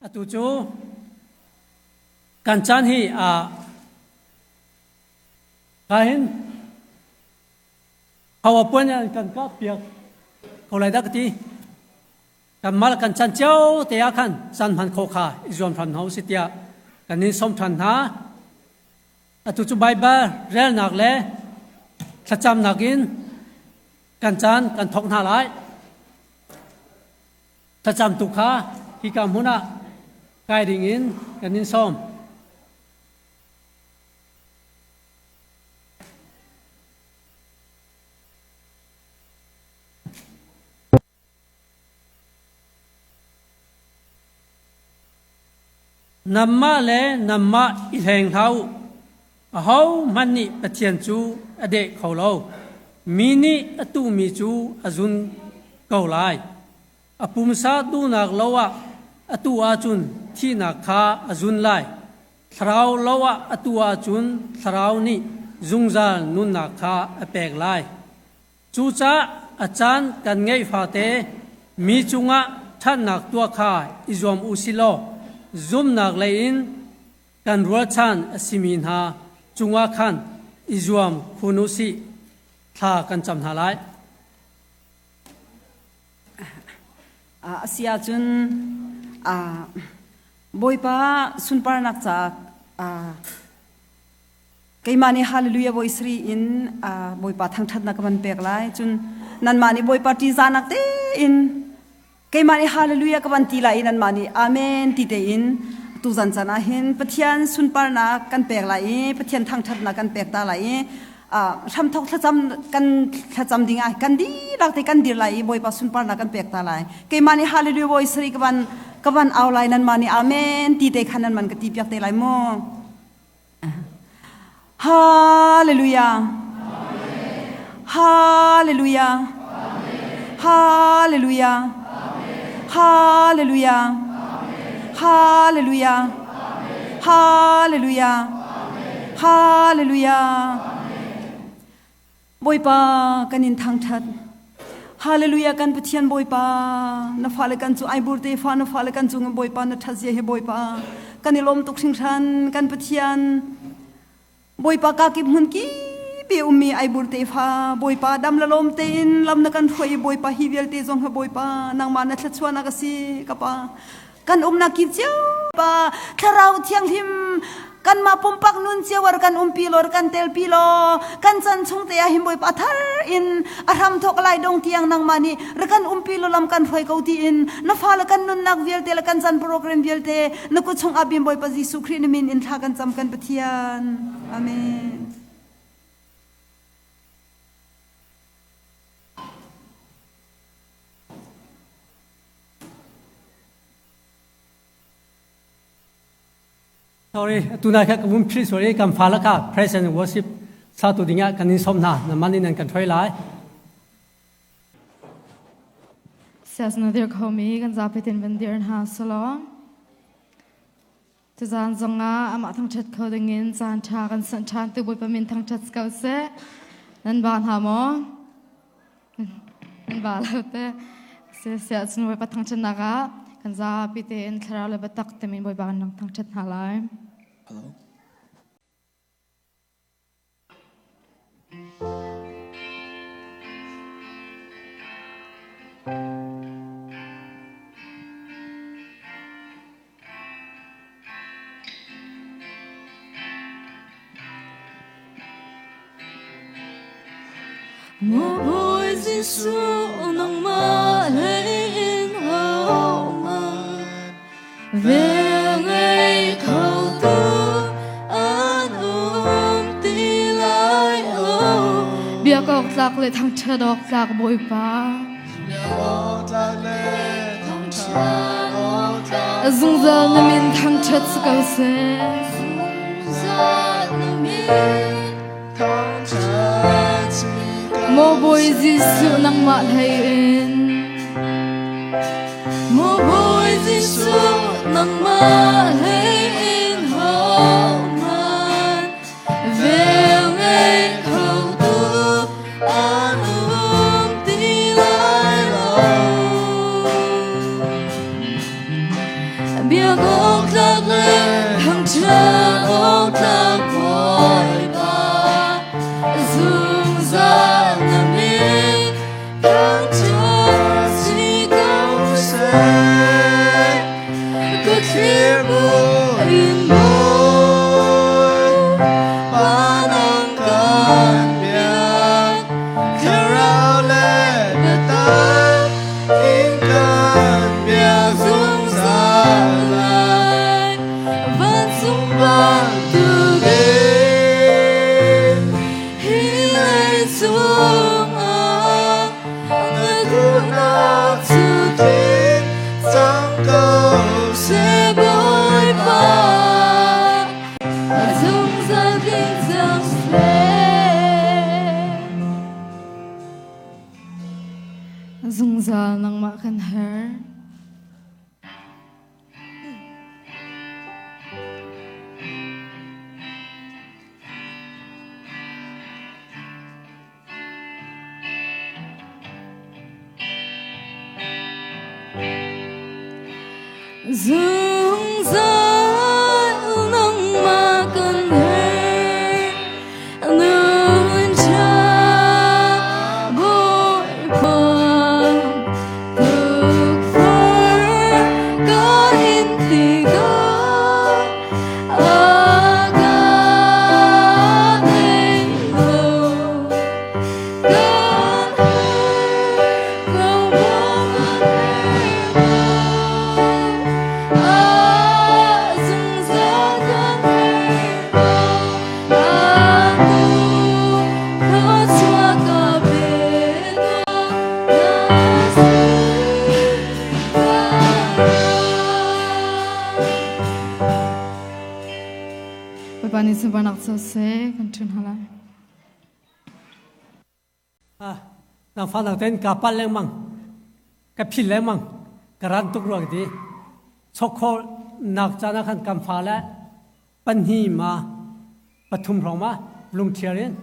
Atu cu kan caan hi a kahin PowerPoint an kan kah piak ko lai dah ka ti. Kan mal kan chan cio te ah khan caan hman kho kha i zuam hram hna usih tiah kan in sawm ṭhan hna. Atu cu Baibal relnak le thlacamnak in kan caan kan thawk hna lai. Thlacam tu kha hika hmun ah kai ding in kan in sawm. Nanmah le nanmah i hleng hlah u. Ahohmanh nih Pathian cu a deh kho lo. Mi nih a tuhmi cu a zun ko lai. A pumsa duhnak lo ah a tuh ahcun thihnak kha a zun lai. Thlarau lo ah a tuh ahcun Thlarau nih zungzal nunnak kha a pek lai. Cucaah a caan kan ngeih fate mi cungah ṭhatnak tuah kha i zuam u sih law zumnak lei in kan rualchan a simi hna cungah khan i zuam khun u sih. Thla kan cam hna lai. A si ahcun Bawipa sunparnak caah Keimah nih Hallelujah voi sarih in Bawipa thangṭhatnak ka van pek lai. Cun nanmah nih Bawipa ṭihzahnak tein keimah nih Hallelujah ka van ti lai i nanmah nih Amen ti tein tuzan caan ah hin Pathian sunparnak kan pek lai i Pathian thangṭhatnak kan pek ta lai i hramthok thlacam kan thlacam ding ah kan dihlak te kan dir lai i Bawipa sunparnak kan pek ta lai. Keimah nih Hallelujah voi sarih ka van au lai, nanmah nih Amen ti te khan nan man ka ti piak te lai mu. Hallelujah. Hallelujah. Hallelujah. Hallelujah. Hallelujah. Hallelujah. Hallelujah. Bawipa kan in thangthat. Hallelujah, kan Pathian Bawipa, na fale kan cu ai burte fa, na fale kan cung Bawipa na thatzia hi Bawipa kan i lawm tuk hringhran. Kan Pathian Bawipa, ka kip hmun ki ummi ai burte fa Bawipa, dam la lawm tein lam na kan hruai. Bawipa, hi vialte zong ha Bawipa nangmah na thluachuahnak a si. Ka pa, kan umnak kip cio pa Thlarau Thianghlim kanmah pumpak nun cio ar kan umpi law, kan telpi law, kan chan chung te ah hin Bawipa thar in a hram thok lai dong tiang nangmah nih ra kan umpi law, lam kan hruai ko tiin na fale kan nunnak vialte le kan chan program vialte na kut chung abim Bawipa Jesuh Khrih na min in thla kan cam, kan Pathian. Amen. Sorry, atu nai kha ka vun philh sorry. Kan fa kha praise and worship satu dingah kan in som hna, na man in an kan hroi lai. Sias na dir khomi kan zapi tin van dir hna salo. Tuzaan zongah amah thangṭhat kho dingin caan ṭha kan sanh ṭhan tu Bawipa min thangṭhat ko seh. Nan ba hna maw? Nan ba lo te. Siah cun Bawipa thangṭhatnak ah kan zapi tein thlarau le biatak temin Bawipa kan rak thangṭhat hna lai. Hello. Maw Bawi Jesuh, nangmah hlei in hohmanh vel ngei kho tu an um ti lai lo. Biak awk tlak le thangṭhat awk tlak Bawipa. Biak awk tlak le thangṭhat awk tlak. Zungzal na min thangṭhat si ko seh. Zungzal na min thangṭhat si ko Maw Bawi Jesuh, nangmah hlei in. Maw Bawi Jesuh, nangmah hlei in hohmanh vel ngei kho tu an um ti lai lo. Biak awk tlak le thangṭhat awk tlak Bawipa, zungzal na min thangṭhat si ko seh. Ka thlir bu in Bawipa nang kan biak, thlarau le biatak in kan biak zungzal lai. Vancung bantukin hi leicung ah na duhnak cu tling cang ko seh Bawipa. Zungzal tling cang seh. Zungzal nangmah kan herh. Zungzal nangmah kan herh. Nun ṭha Bawipa, tukforh ka in tikah a ka thei lo. Kan herh ko maw kan herh ko, a zungzal kan herh ko. Atu thluachuah ka pe tuah, na si ka Bawipa nih sunparnak co seh kan ṭun hna lai. Nangfa nang ten ka pal lengmang, ka phil lengmang, ka ran tuk ruang ti. Chokho nak caan ah khan kan fa le panhi ma pathum hrawng ma lungthiar in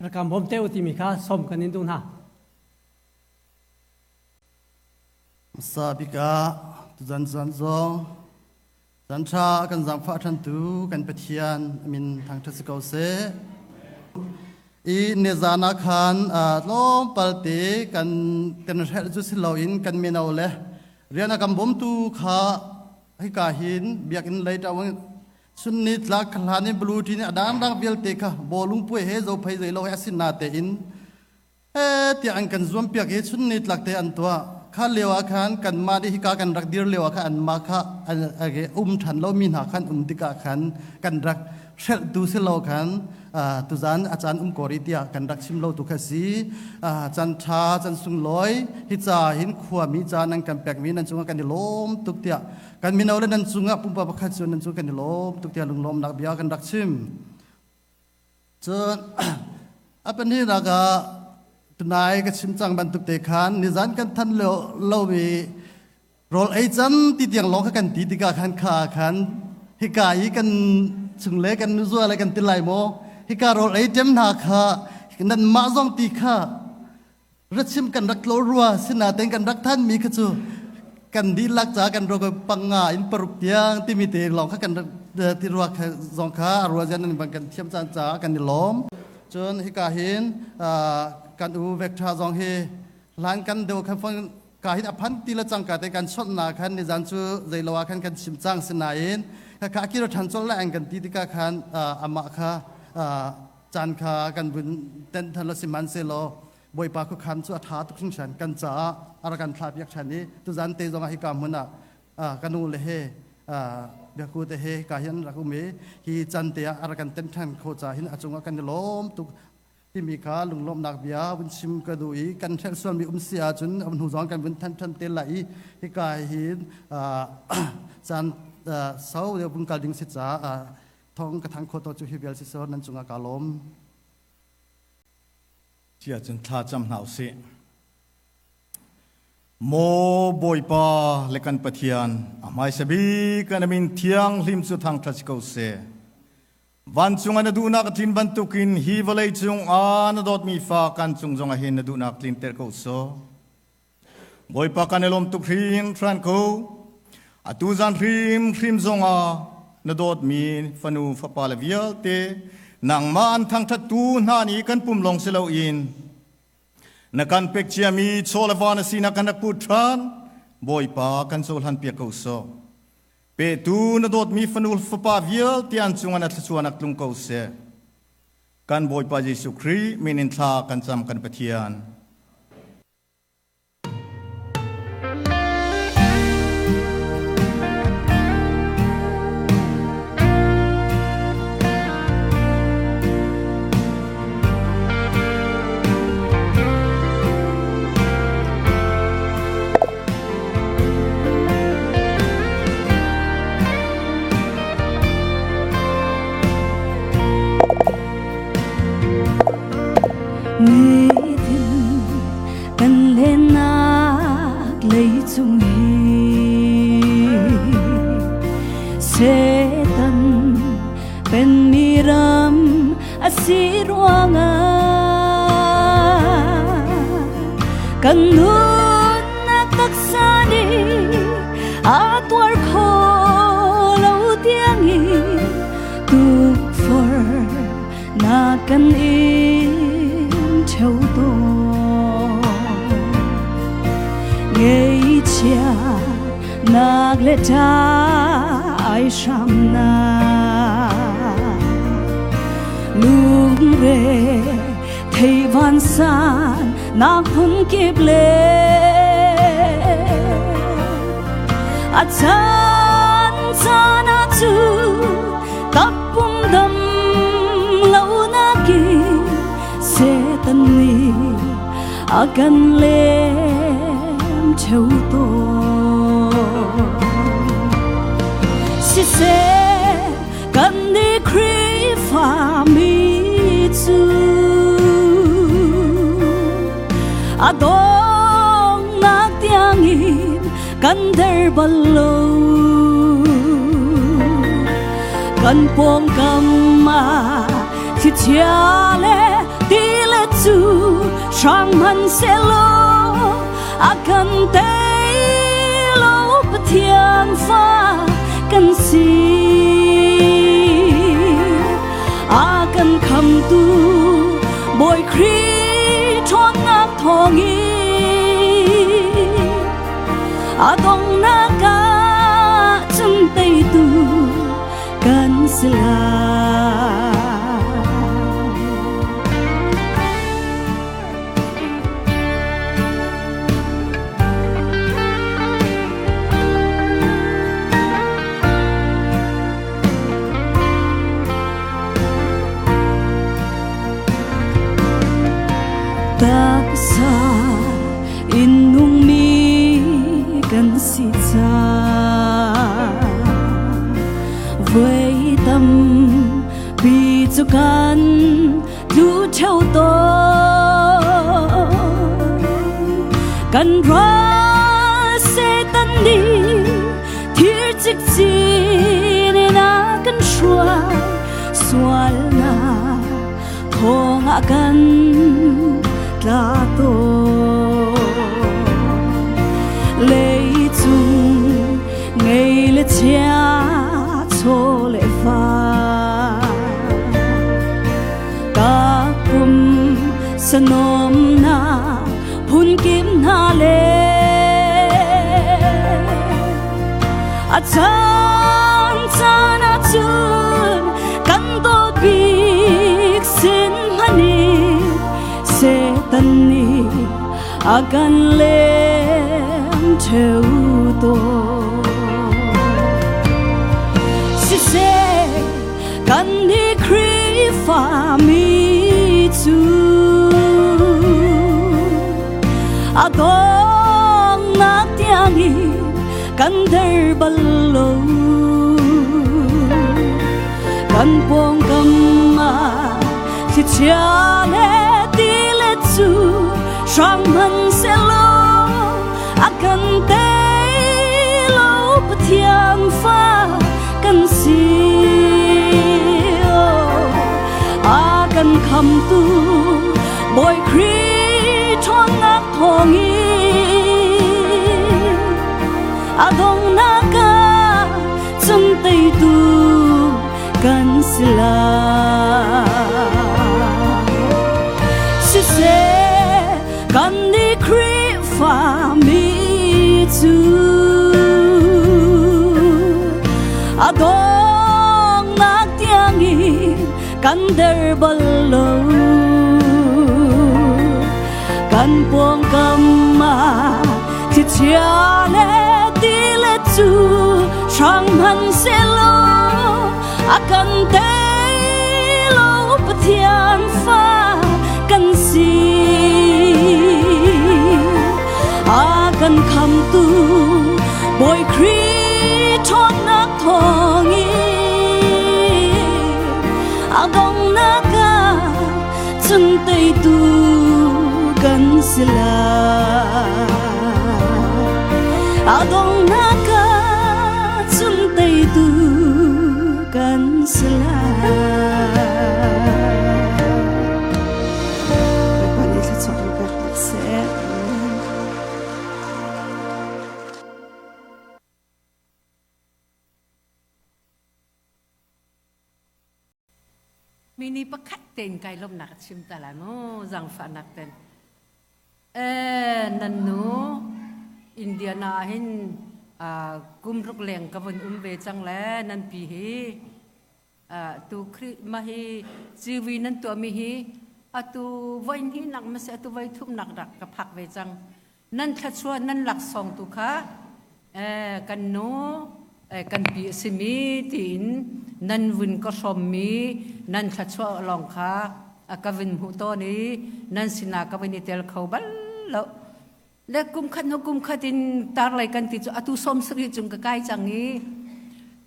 rakam bawm te u timi kha som kan in duh hna. Hmasa bik ah tuzan zan zong Caan ṭha a kan zaangfah ṭhantu kan Pathian a min thangṭhat si ko seh. I nizan ah khan tlawmpal te kan kan hrelh cu si loin kan mino le rian a kan bawmtu kha hika hin biakinn lei ṭawng sunni tlak hlan in blue ṭin a dangdang vialte kha bawlung puai he zophei zei lo he a sin na tein tiah an kan zuampiak i chun ni tlak te an tuah. Kha lio ah khan kanmah nih hika kan rak dir lio ah khan anmah kha um ṭhan lomi hna khan um tikah khan kan rak hrelhtu si lo khan tuzan a caan um ko rih tiah kan rak chim lo tu kha si. Caan ṭha caan sunglawi hi ca hin khuami ca nan kan pekmi nan cungah kan i lawm tuk tiah kan mino le nan cungah pumpak pakhat cu nan cung kan i lawm tuk tiah lunglawmnak bia kan rak chim. Cun a pahnihnak ah tunai ka chim cang bantuk te khan nizan kan than lomi rawl ei cam ti tiang lawng kha kan ti tikah khan kha khan hika i kan chung le kan nuzua le kan ti lai maw hika rawl ei ṭem hna kha nan mah zong ti kha rachim kan rak tlo rua sinaten kan rak than mi kha cu kan dihlak ca kan ro panga in paruk tiang timi te lawng kha kan ti rua kha zong kha a rua zian nan bang kan thiam caan ca kan i lawm. Cun hika hin kan u vek tha zong hi hlan kan deu khan phone ka hin a phan ti la cang ka te kan chawt na khan ni zan cu zeilo ah khan kan chim cang sinain kha kha akira than chol la ang kan ti tika khan amah kha caan kha kan vun tenh than lo sihmanhsehlaw Bawipa khuakhan cu a ṭha tuk hringhran. Kan caah a rak kan thlahpiak ṭhan i tuzan te zongah hika hmun ah ka nu le he biaku te he hika hin rak um i hi can te ah a rak kan tenh ṭhan khawh caah hin a cungah kan i lawm tuk timi kha lunglawmhnak bia vun chim ka duh i kan hrelh sualmi um si ahcun hnu zong kan vun than ṭhan te lai i hika hin caan sau deuh vun kal ding si caah thong ka thang kho to cu hi vial si sor nan cungah ka lawm. Cia cun thla cam hna usih. Maw Bawipa le kan Pathian, a hmaisa bik kan min thianghlim cu thangṭhat si ko seh. Vancung ah na duhnak a tlin bantukin hi vawlei cung ah na dawtmi fa kan cung zongah hin na duhnak tlinter ko sawh. Bawipa kan i lawm tuk hringhran ko. Atu zan hrimhrim zongah na dawtmi fanu fapa le vialte nangmah an thangṭhattu hna nih kan pum lawng si loin na kan pek ciami chaw le va na sinak kan rak put ṭhan. Bawipa kan cohlan piak ko sawh. Petu na dawtmi fanu fapa vialte an cungah na thluachuahnak tlung ko seh. Kan Bawipa Jesuh Khrih min in thla kan cam kan Pathian. Nitin kan lennak leicung hi Satan penmi ram a si ruangah kan nunnak taksa nih a tuar kho lo tiangin tukforh na kan in theo tawn. Ngeichia nak le ṭa ai hram na lungre thei van san nak phun kip le a chan chan ah cu takpum dam lo nakin Satan nih a kan lem theo tawn. Siseh kan nih Khrihfa mi cu a donghnak tiangin kan der bal lo. Kan pawngkam ah thlichia le tilet cu hrang hmanhsehlaw a kan tei lo Pathian fa kan si. A kan khamtu Bawi Khrih ṭhawnnak thawngin a donghnak ah cun teitu kan si lai. Taksa in nungmi kan si caah voi tampi cu kan tlu ṭheo tawn. Kan ral Satan nih thir cikcin in a kan hruai sualnak thawng ah kan tla tawn. Leicung ngei le chia chaw le fa ka pum sanom na phun kim hna le a caan caan ah cun kan dawt bik sin hmanh Satan nih a kan lem ṭheo tawn. Siseh kan nih Khrihfa mi cu a donghnak tiangin kan der bal lo. Kan pawngkam ah thlichia le tilet cu hrang hmanhsehlaw a kan tei lo Pathian fa kan si. A kan khamtu Bawi Khrih ṭhawnnak thawngin A donghnak ah cun teitu kan si lai. Siseh kan nih Khrihfa mi cu a donghnak tiangin kan der bal lo. Kan pawngkam ah thlichia le tilet cu hrang hmanhsehlaw a kan tei lo Pathian fa kan si. A kan khamtu Bawi Khrih ṭhawnnak thawngin a donghnak ah cun teitu kan si lai. A donghnak ah cun teitu kan si lai. Bawipa nih thluachuah in pek hna seh. Amen. Mi nih pakhat tein kai lawmhnak a chim ta lai mu zaangfahnak ten. Eh nan nu Indiana ah hin kum ruk leng ka vun um ve cang le nan pi hi tu Khrih ma hi civi nan tuahmi hi atu voi hnih nak ma si atu voi thum nak rak ka phak ve cang. Nan thluachuah nan laksawng tu kha kan nu kan pi a simi tiin nan vun ka hrawmmi nan thluachuah lawng kha ka vun hmuh tawn i nan sinah ka vun i tel kho bal lo. Le kum khat hnu kum khat in tarlei kan ti cu atu 70 cung ka kai cang i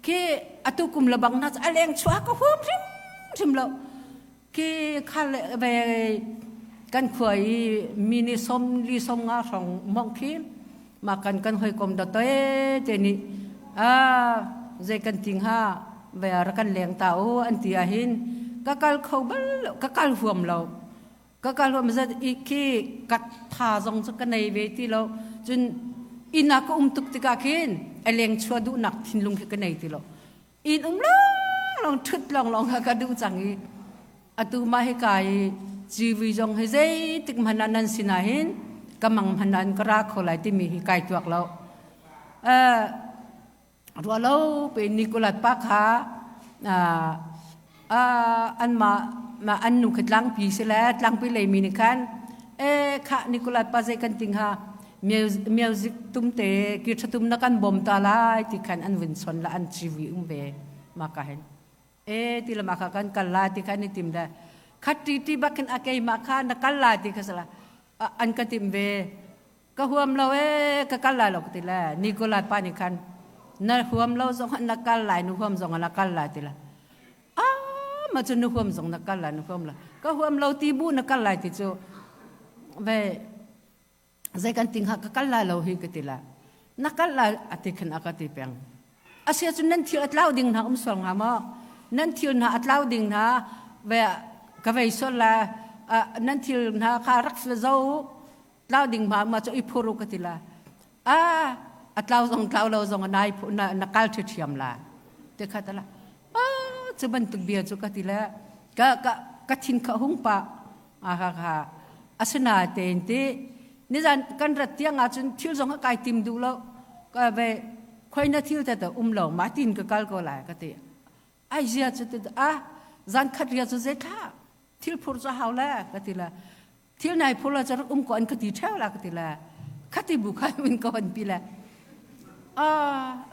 khi atu kum le bang hna cu a leng chuah ka huam hrimhrim lo. Khi khal ve kan khua i mi nih som li som nga hrawng mong khi ma kan kan hawikom da te te nih a zei kan ting ha ve ra kan leng ta u an ti ahhin ka kal kho bal lo ka kal huam lo ka kal huam zat i khi kat tha zong cu ka nei ve ti lo cun inn ah ka um tuk tikah khin a leng chua duhnak thinlung khi ka nei ti lo Inn um lawnglawng ṭhut lawnglawng kha ka duh cang i atu mah hika i civui zong hi zeitik hmanh ah nan sinah hin ka mang hmanh ah ka ra kho lai timi hi kai tuak lo. Ruah lo pe Nicholas pa kha anmah an nu kha tlangpi si le tlangpi leimi nih khan e khah Nicholas pa zei kan ting ha music tum te ki ṭhatum na kan bawm ta lai ti khan an vun chon la an civi um ve ma ka hen e ti lama kha kan kal la ti khan i tim le khat ti ti bakin a keima kha na kal la ti kha sala an ka tim ve ka huam lo e ka kal lai lo ka ti le Nikolai pa nih khan na huam lo zong na kal lai nu huam zong na kal lai ti la a ma cu nu huam zong na kal lai nu huam la ka huam lo ti bu na kal lai ti cu ve zei kan ting ha ka kal lai lo hi ka ti la na kal lai a ti khan a ka ti peng asia cun nan thil a tlau ding hna um sual hnga maw nan thil hna a tlau ding hna ve ka vei sual la nan thil hna kha rak zo tlau ding ma ma cho i phuru ka ti la a a tlau zong tlau lo zong nai na na kal thiam la te kha ta la a chu bantuk bia chu ka ti la ka ka ka thin kha hung pa a ha ha asinain ti nizan kan rat tiang ahcun thil zong a kai tim duh lo ka ve khoi na thil te te um lo ma tin ka kal ko lai ka ti ai zia chu ti a zan khat ria chu zei thla thil phur chu hau la ka ti la thil nai phur la chu um ko an ka ti theo la ka ti la khati bu kha min ko an pi la a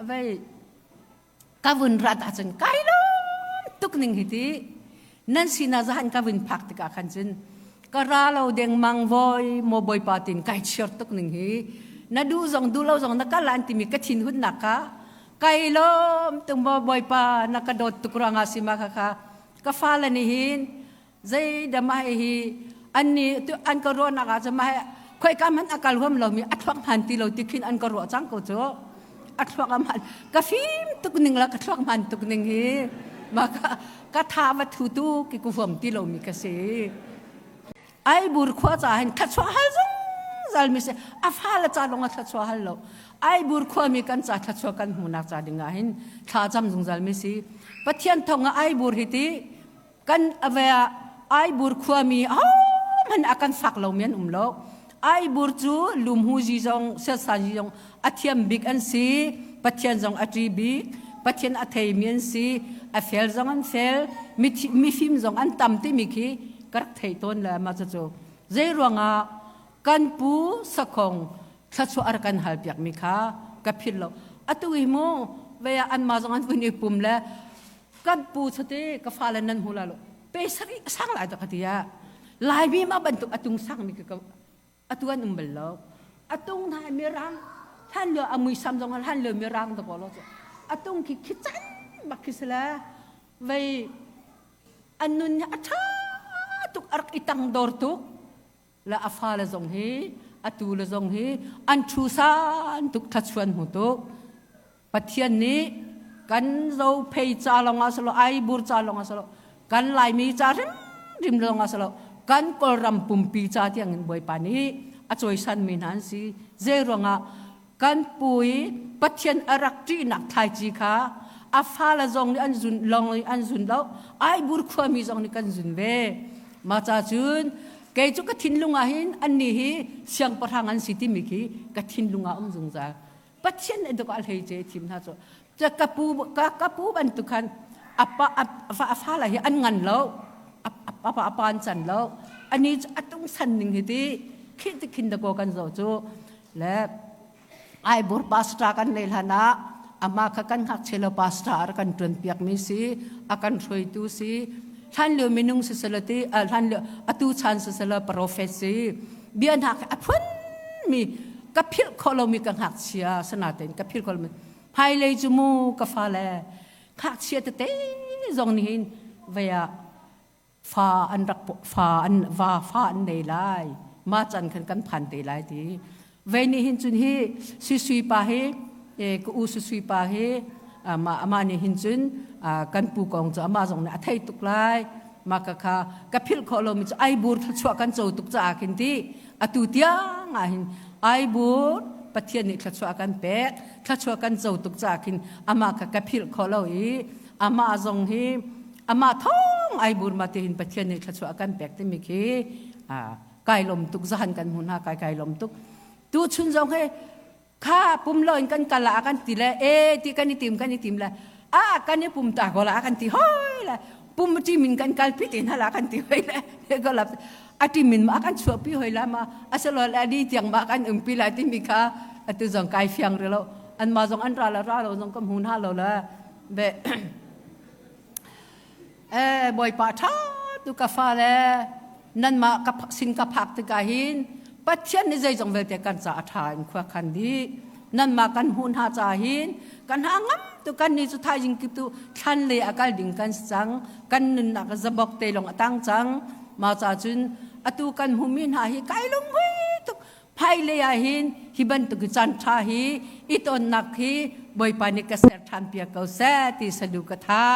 vei Ka vun rat ahcun kai lawm tuk ning hi ti. Nan sinah zahan ka vun phak tikah khan cun ka ra lo dengmang voi maw Bawipa tin kai chiar tuk ning hi. Na duh zong duh lo zong na kal an timi ka thinhunnak kha kai lawm tuk maw Bawipa na ka dawt tuk ruangah si ma kha kha ka fale nih hin zeidah mah hi an nih an ka ruahnak ah cun mah khoika hmanh a kal huam lomi a thluak hman ti lo ti khin an ka ruah cang ko cu a thluak a hman ka fim tuk ning la ka thluak hman tuk ning hi ma ka ka tha va thu tu ki ku huam ti lomi ka si ai bur khua ca hin khachuah hal zung. zungzal mi si. A fa le ca lawng ah thluachuah hal lo. Aibur khuami kan ca thluachuah kan hmuhnak ca ding ah hin thla cam zungzal mi si. Pathian thawng ah Aibur hi ti kan ave ah Aibur khuami ahohmanh a kan fak lomi an um lo. Aibur cu lumhu zi zong siasan zi zong a thiam bik an si. Pathian zong a ṭi bik. Pathian a theimi an si. A fel zong an fel. Mifim zong an tam timi khi ka rak thei tawn le mah cucu zei ruangah kan pu sakhong thluachuah a rak kan hal piakmi kha ka philh lo. Atu hi mu vei ah anmah zong an vun i pum le kan pu chate ka fale nan hmu la lo pe sari sang lai ta ka ti ah Laimi ma bantuk atung sang mi ka atu an um bal lo. Atung hna mirang hlan lio a muisam zong hlan lio mirang da ko lo atung khi khi chan bak khi sala vei an nun a tha tuk a rak i tang dor tuk le a fale zong hi atu le zong hi an thu san tuk thlachuan hmu tuk. Pathian nih kan zo phei ca lawng ah silo Aibur ca lawng ah silo kan Laimi ca hrimhrim lawng ah silo kan Kawlram pumpi ca tiang in Bawipa nih a cawisan mi hna an si. Zei ruangah kan pu i Pathian a rak ṭihnak thlaici kha a fale zong nih an zun lawng nih an zun lo, Aibur khuami zong nih kan zun ve. Mah ca cun kei cu ka thinlung ah hin annih hi siangpahrang an si timi khi ka thinlung ah um zungzal. Pathian nih dawk a hlei ce thim hna cu ka pu ka pu bantuk khan apa a fa la hi an ngan lo, apa apa an can lo. Ani cu atung san ning hi ti khi ti khin da ko kan zo cu le Aibur pastor kan nei hlan ah ama kha kan ngakchia lo pastor kan tuan piak mi si, a kan hruaitu si. Hlan lio minung si selo ti hlan lio atu chan si selo prophet si bia hna a phun mi ka philh khawh lomi ka ngakchia sanatein ka philh khawh lomi hmailei cu mu ka fale ngakchia tete zong nih hin vei ah fa an rak fa an va fa an nei lai ma chan khan kan phan te lai ti vei nih hin cun hi sui pa hi ka u sui pa hi ama ama nih hin cun kan pu kong cu ama zong nih a thei tuk lai. Ma ka kha ka philh khawh lomi cu Aibur thluachuah kan co tuk caah khin ti atu tiang ah hin Aibur Pathian nih thluachuah kan pek, thluachuah kan co tuk caah khin amah kha ka philh khawh lo i amah zong hi amah thong Aibur ma ti hin Pathian nih thluachuah kan pek timi khi kai lom tuk. Zahan kan hmu hna kai kai lom tuk. Tu chun zong he kha pum lo in kan kal ah kan ti le e ti kan i tim kan i tim le a kan i pum ta ko la kan ti hoi le pum timin kan kal pi te hna la kan ti hoi le ko la a timin ma kan chuah pi hoi la ma asalo la di tiang ma kan um pi la ti mi kha atu zong kai fiang re lo an ma zong an ra la ra lo zong kam hun ha lo la be e Bawipa tha tu ka fa le nan ma ka sin ka phak tikah hin Pathian nih zeizong vialte kan ca a ṭha in khua khan dih. Nan mah kan hmuh hna ca hin kan hna ngam tu. Kan ni cu thaizing kip tu thlan le a kal ding kan si cang, kan nunnak zabok te lawng a tang cang. Ma ca cun atu kan hmumi hna hi kai lungmui tuk. Phai le ah hin hi bantuk caan ṭha hi i tonnak hi Bawipa nih ka ser ṭhan piak ko seh ti sadu ka tha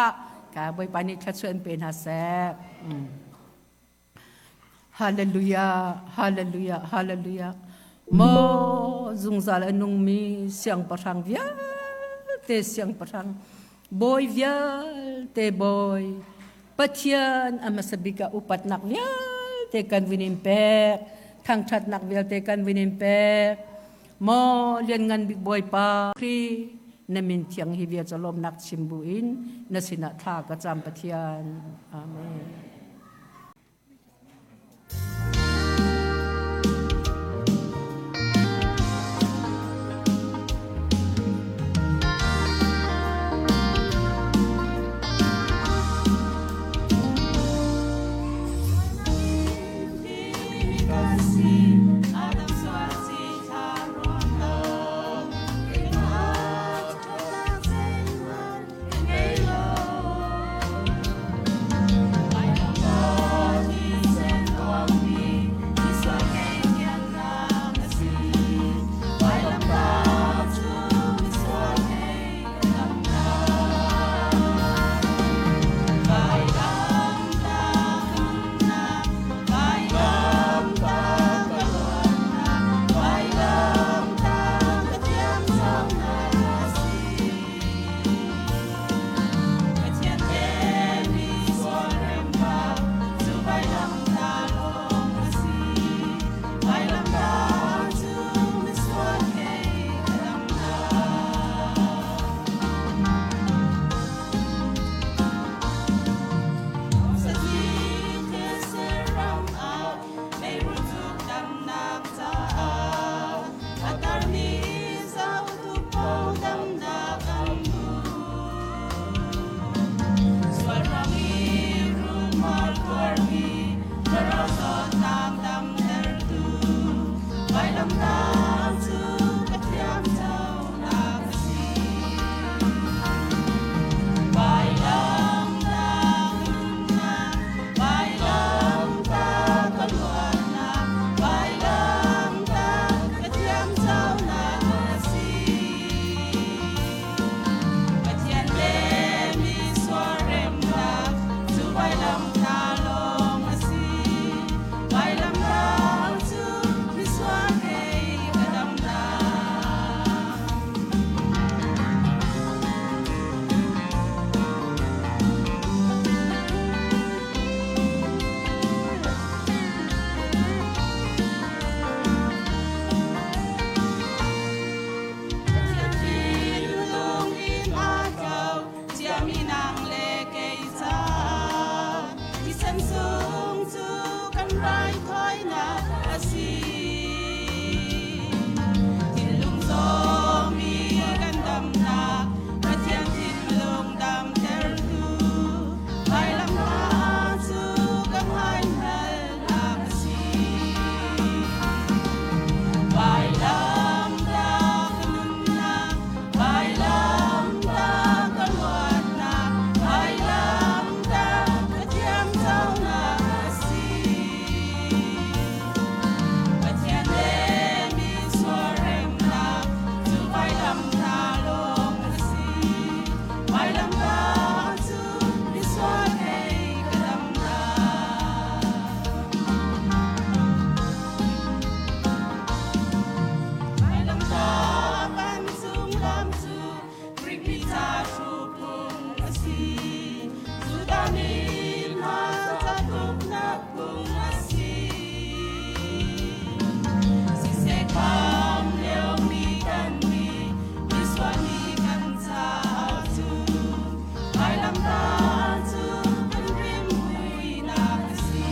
ka Bawipa nih thluachuah in pe hna seh. Hallelujah, hallelujah, hallelujah. Maw zungzal a nungmi siangpahrang vialte siangpahrang, bawi vialte bawi, Pathian a hmasa bik ah upatnak vialte kan vun in pek, thangṭhatnak vialte kan vun in pek. Maw lianngan bik Bawipa Khrih, na min thiang hi bia lawmnak chim bu in na sinah thla ka cam Pathian. Amen. Mi ca phung a si. Judah mi hna cawtuknak phung a si. Siseh kham liomi kan nih misual mi kan caah cun vailamtah cu kan rimhmuinak a si.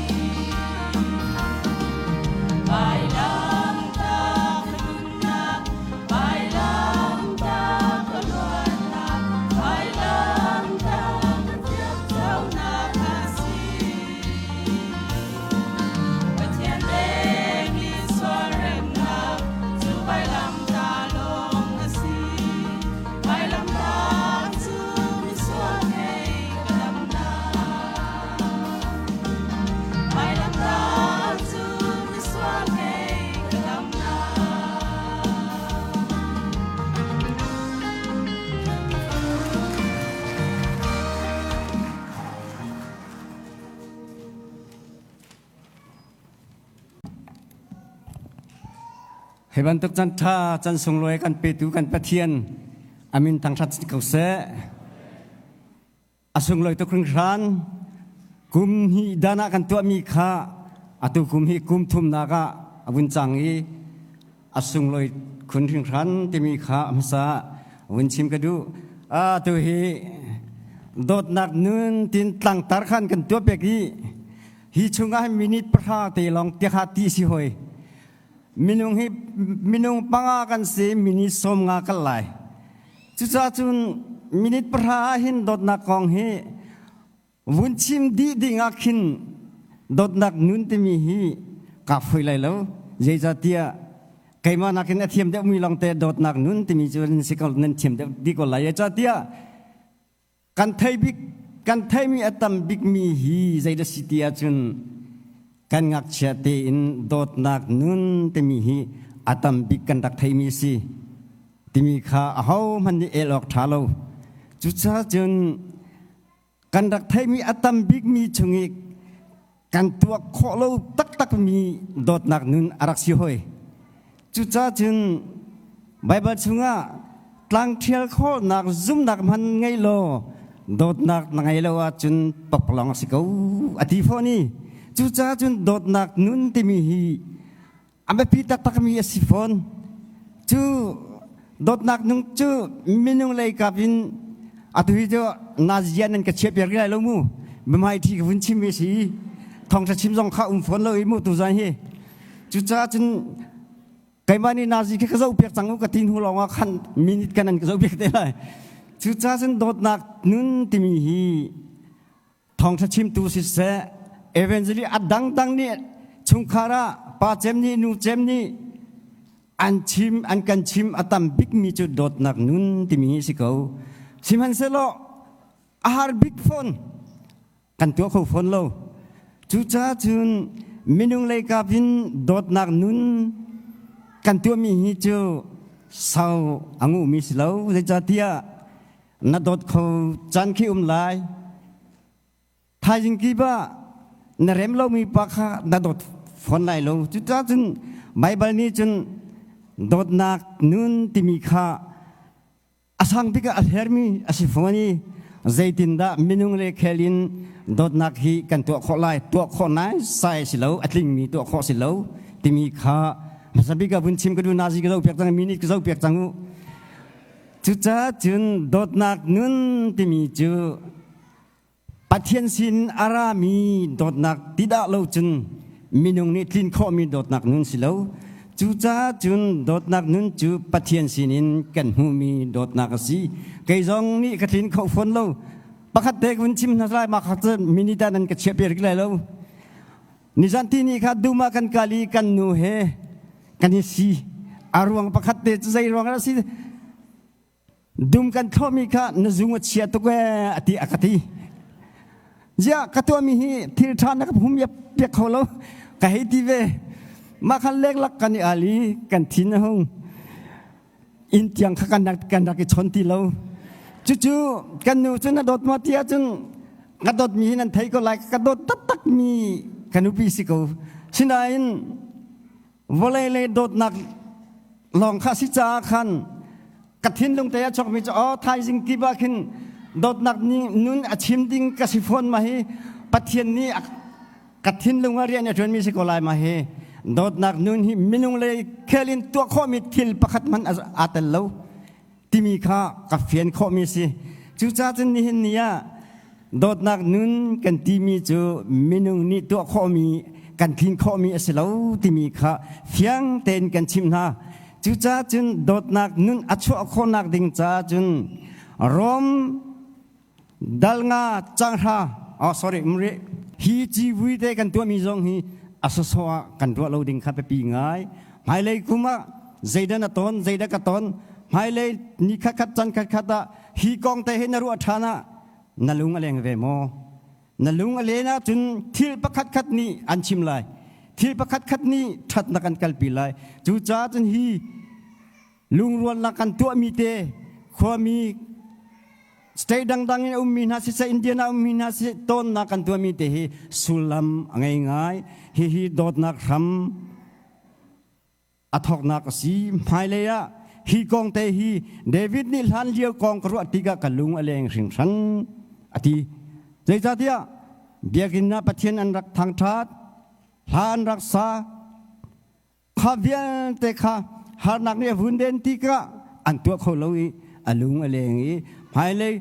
Vailamtah ka nunnak, vailamtah ka luatnak, vailamtah ka thiamconak a si. Pathian pekmi sual remnak cu vailamtah lawng a si. Vailamtah cu misual ngei ka damnak. Vailamtah cu misual ngei ka damnak. Hi bantuk can ṭha can sunglawi kan petu kan Pathian amin thangṭhat si ko seh. A sunglawi tuk hringhran kum hnih dan ah kan tuahmi kha atu kum hi kum thumnak ah a vun cang i a sunglawi khun hringhran timi kha hmasa vun chim ka duh. Atu hi dawtnak nun tin tlangtar khan kan tuah pek i hi chungah hin minute pahra te lawng tiakha ti si hoi. Minung hi minung panga kan si minute sawm nga kal lai. Cucaah cun minute pahra ah hin dawtnak kong hi vun chim dih ding ah khin dawtnak nun timi hi kaa foi lai lo. Zeicahtiah keimah nakin a thiam deuhmi lawngte dawtnak nun timi cu nan si ko nan thiam deuh dih ko lai. Zeicahtiah kan thei bik kan theimi a tam bikmi hi zeidah si ti ahcun kan ngakchia tein dawtnak nun timi hi a tam bik kan rak theimi si timi kha ahohmanh nih el awk ṭha lo. Cucaah cun kan rak theihmi a tam bikmi chung i kan tuah khawh lo taktakmi dawtnak nun a rak si hoi. Cucaah cun Baibal chungah tlangṭhial khawhnak zumnak hman ngei law dawtnak na ngei lo ahcun pakpalawng a si ko a ti fawn i cucaah cun dawtnak nun timi hi a biapi taktakmi a si fawn. Cu dawtnak nung cu minung lei kap in atu hi cu nazia nan ka chiah piak lai lo mu bamai thi ka vun chim mi si thongtha chim zong kha um fawn lo i mu tu zan hi cucaah cun keimah nih nazi khi ka zoh piak cang u ka ti hnu lawng ah khan minute kan an ka zoh piak te lai cucaah cun dawtnak nun timi hi thawngṭha chimtu siseh evangelist a dangdang nih chungkhar ah pa cem nih nu cem nih an chim an kan chim a tam bikmi cu dawtnak nun timi hi si ko sihmanhsehlaw a har bik fawn kan tuah kho fawn lo cucaah cun minung lei kap in dawtnak nun kan tuahmi hi cu sau a nguhmi si lo zeicahtiah na dawt kho caan khi um lai thaizing kip ah na rem lomi pa kha na dawt fawn lai lo cucaah cun Baibal nih cun dawtnak nun timi kha a sang bik ah a hlermi a si fawn i zeitindah minung le khel in dawtnak hi kan tuah khawh lai tuah khawh nai sai si lo a tlingmi tuah khawh si lo timi kha hmasa bik ah vun chim ka duh nazi ka zo piak cang mi nih ka zo piak cang u Cucaah cun dawtnak nun timi cu Pathian sin a rami dawtnak ti dah lo cun minung nih tlin khawhmi dawtnak nun si lo. Cucaah cun dawtnak nun cu Pathian sinin kan hmuhmi dawtnak a si. Kei zong nih ka tlin kho fawn lo. Pakhat te kun chim hna lai ma kha cu minute ah nan ka chiah piak lai lo. Nizan ti ni kha dum ah kan kal i kan nu he kan i si a ruang pakhat te cu zei ruang a si dum kan thlawhmi kha na zung a chia tuk ee a ti a ka ti ziah ka tuahmi hi thil ṭha na ka hum piak kho lo ka hei ti ve mah khan leklak kan i al i kan thin a hung inn tiang kha kan rak kan rak i chon ti lo cucu kan nu cu na dawt maw ti ahcun ka dawtmi hi nan thei ko lai ka dawt taktak mi ka nupi si ko sinain vawlei le dawtnak lawng kha si caah khan Ka thinlung te a chuakmi cu aw thaizing kip ah khin dawtnak nun a chim ding ka si fawn ma hi Pathian nih ka thinlung ah rian a ṭuanmi si ko lai ma hi dawtnak nun hi minung lei khel in tuah khawhmi thil pakhat hmanh aa tel lo timi kha ka fian khawhmi si. Cucaah cun nihin ni ah dawtnak nun kan timi cu minung nih tuah khawhmi kan tlin khawhmi a si lo timi kha fiang tein kan chimh hna. Cucaah cun dawtnak nun a chuah khawhnak ding caah cun Rom dal nga cang hra oh sorry mri hi civui te kan tuahmi zong hi a sawsawh ah kan ruah lo ding kha biapi ngai. Hmailei kum ah zeidah na ton, zeidah ka ton, hmailei ni khat khat chan khat khat ah hi kong te hi na ruah ṭhan ah na lung a leng ve maw? Na lung a len ahcun thil pakhat khat nih an chim lai, thil pakhat khat nih ṭhatnak an kalpi lai. Cucaah cun hi lungrualnak kan tuahmi te khuami state dangdang in a ummi hna siseh, Indian a ummi hna siseh, tawnnak kan tuahmi te hi sullam a ngei ngai. Hihi dawtnak hram a thawknak a si. Hmailei ah hi kong te hi David nih hlan lio kong ka ruah tikah ka lung a leng hringhran a ti. Zeicahtiah biakinn ah Pathian an rak thangṭhat, hla an rak sa, kha vialte kha harnak nih a vun den tikah an tuah kho lo i a lung a leng i hmailei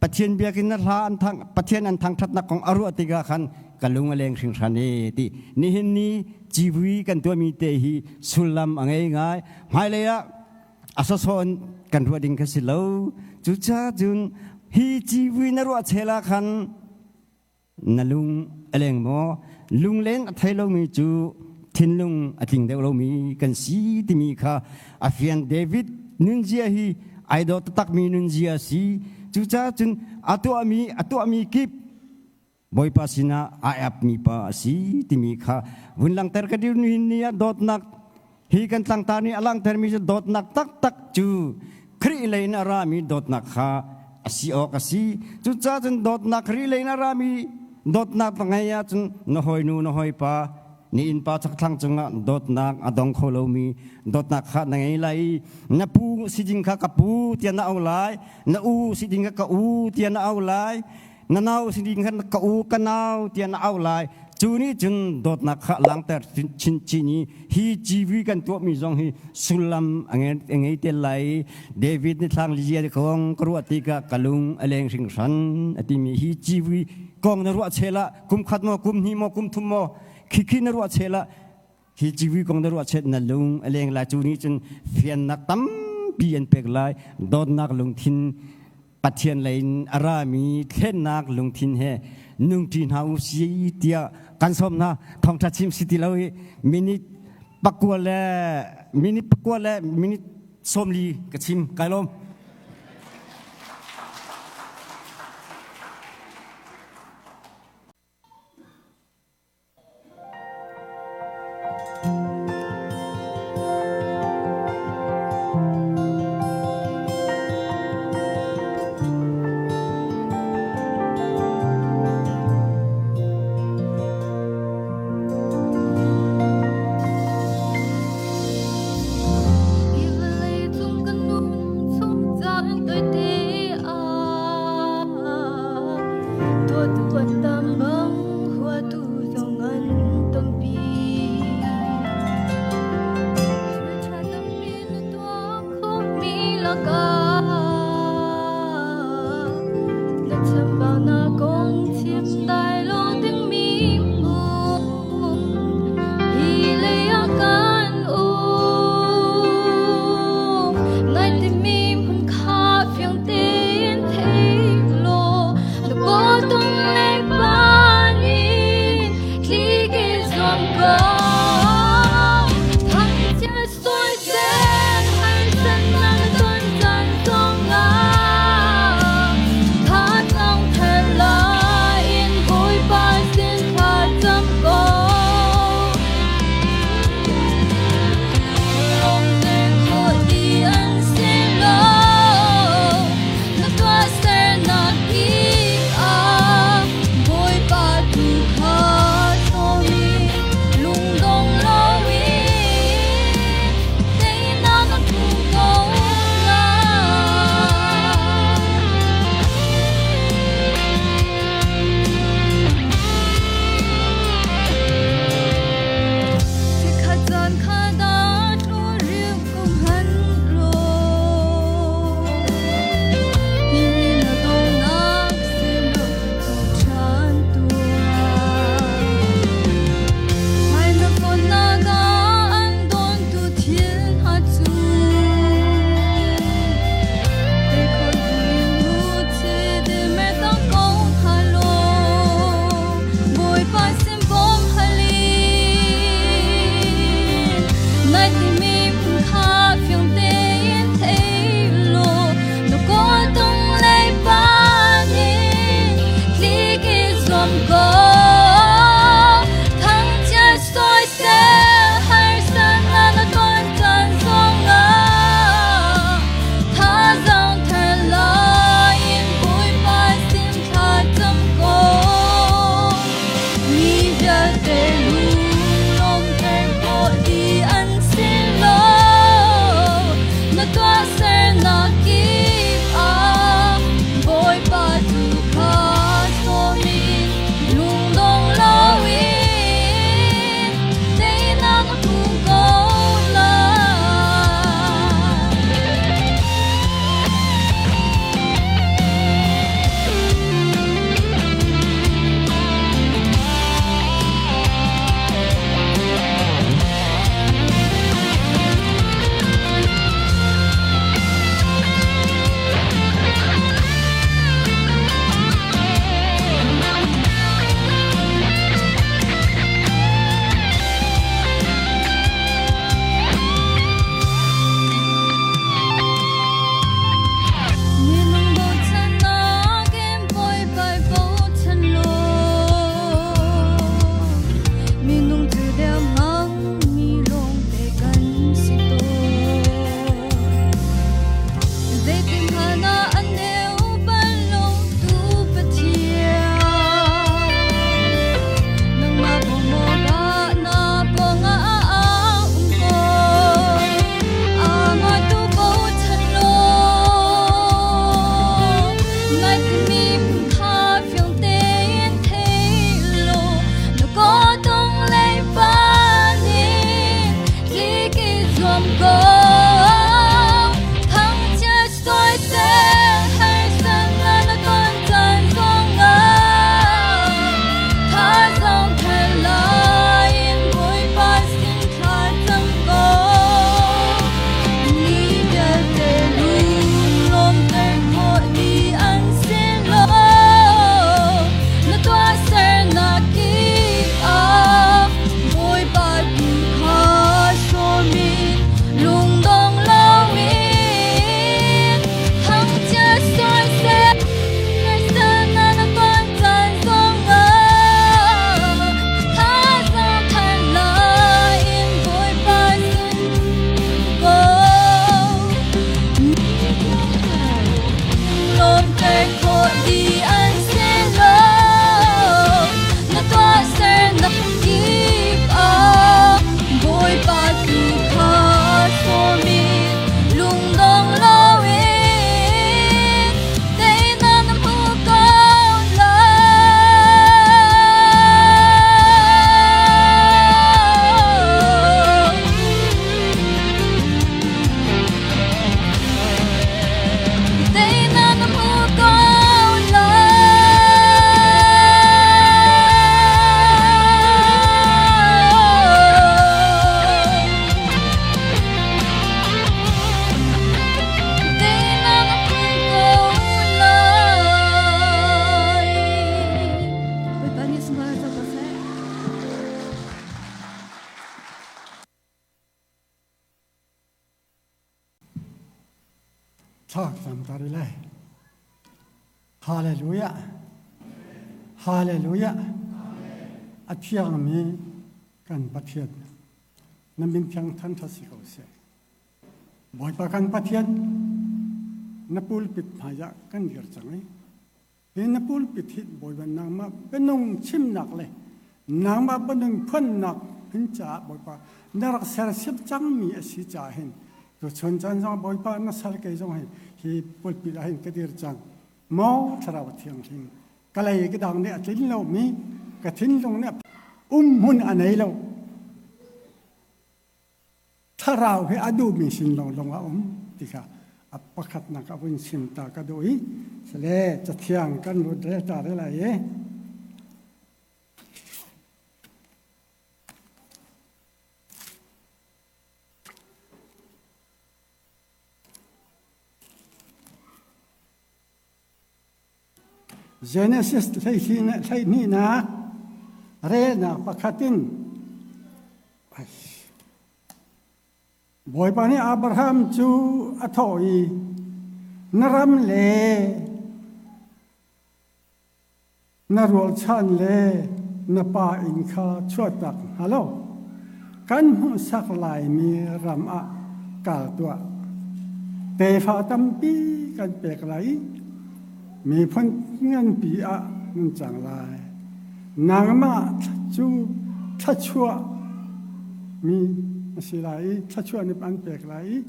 Pathian biakinn na hla an thang Pathian an thangṭhatnak kong a ruah tikah khan ka lung a leng hringhran e ti. Nihin ni civui kan tuahmi te hi sullam a ngei ngai. Hmailei ah a sawsawh in kan ruah ding kha si lo. Cucaah cun hi civui na ruah chel ah khan na lung a leng maw? Lunglen a thei lomi cu thinlung a tling deuh lomi kan si timi kha a fian. David nunzia hi ai dawt taktakmi nunzia a si. Cucaah cun a tuahmi kip Bawipa sinah ai apmi pa a si timi kha vun langhter ka dir. Nihin ni ah dawtnak hi kan tlangtar nih a langhtermi cu dawtnak taktak cu Khrih lei in a rami dawtnak kha a si awk a si. Cucaah cun dawtnak Khrih lei in a rami dawtnak na ngei ahcun na hawinu, na hawipa, ni innpa chakthlang cungah dawtnak a dong kho lomi dawtnak kha na ngei lai i na pu si ding kha ka pu tiah na au lai, na u si ding kha ka u tiah na au lai, na nau si ding kha ka u, ka nau tiah na au lai. Cu nih cun dawtnak kha langter chinchin i hi civui kan tuahmi zong hi sullam a ngei te lai. David nih thlang lizia kong ka ruah tikah ka lung a leng hringhran a timi hi civui kong na ruah chel ah kum khat maw, kum hnih maw, kum thum maw, khikhi na ruah chel ah hi civui kong na ruah chet na lung a leng lai. Cu nih cun fiannak tampi an pek lai. Dawtnak lungthin, Pathian lei in a rami thlennak lungthin he nungṭi hna u si tiah kan sawm hna. Thawngṭha chim si ti lo i minute 9 le minute 9 le minute 40 ka chim. Kai lawm. Hi vawlei cung kan nun chung caan tawite ah dawtu an tam bang huatu zong an tampi. Thil ṭha tampi na tuah khomi lakah na chambaunak kong chim dai lo dingmi hmun hi lei ah kan um. Ngai timi hmun kha fiang tein thei law na paw tung le pa. Hrawh dih an si lo. Na tuahsernak kip ah Bawipa tu kha sawm in lungdong loin teinak na hmu ko lai. Teinak na hmu ko lai. Teinak na hmu ko lai. Bawipa nih sunglawi co ko seh. Thla cam ta rih lai. Hallelujah. Hallelujah. A thiangmi kan Pathian na min thiang thangṭhat si ko seh. Bawipa kan Pathian na pulpit hmaiah kan dir cang i Hi na pulpit hi Bawipa nangmah bianung chimnak le nangmah bianung phuannak hin caah Bawipa na rak sersiam cangmi a si caah hin tuchun caan zong Bawipa na sal kei zong hi hi pulpit ah hin ka dir cang. Maw Thlarau Thianghlim ka lei ka dang nih a tlin lomi ka thinlung nih um hmun a nei lo. Thlarau he a duhmi sin lawnglawng a um ti kha a pakhatnak a vun chim ta ka duh i sile cathiang kan lut rel ta re lai i Genesis 12nak relnak pakhat in Bawipa nih Abraham cu a thawh i na ram le na rualchan le na pa inn kha chuahtak hna lo. Kan hmuhsak laimi ram ah kal tuah. Tefa tampi kan pek lai i miphun nganpi ah nan cang lai. Nangmah cu thluachuah mi na si lai i thluachuah nih an pek lai i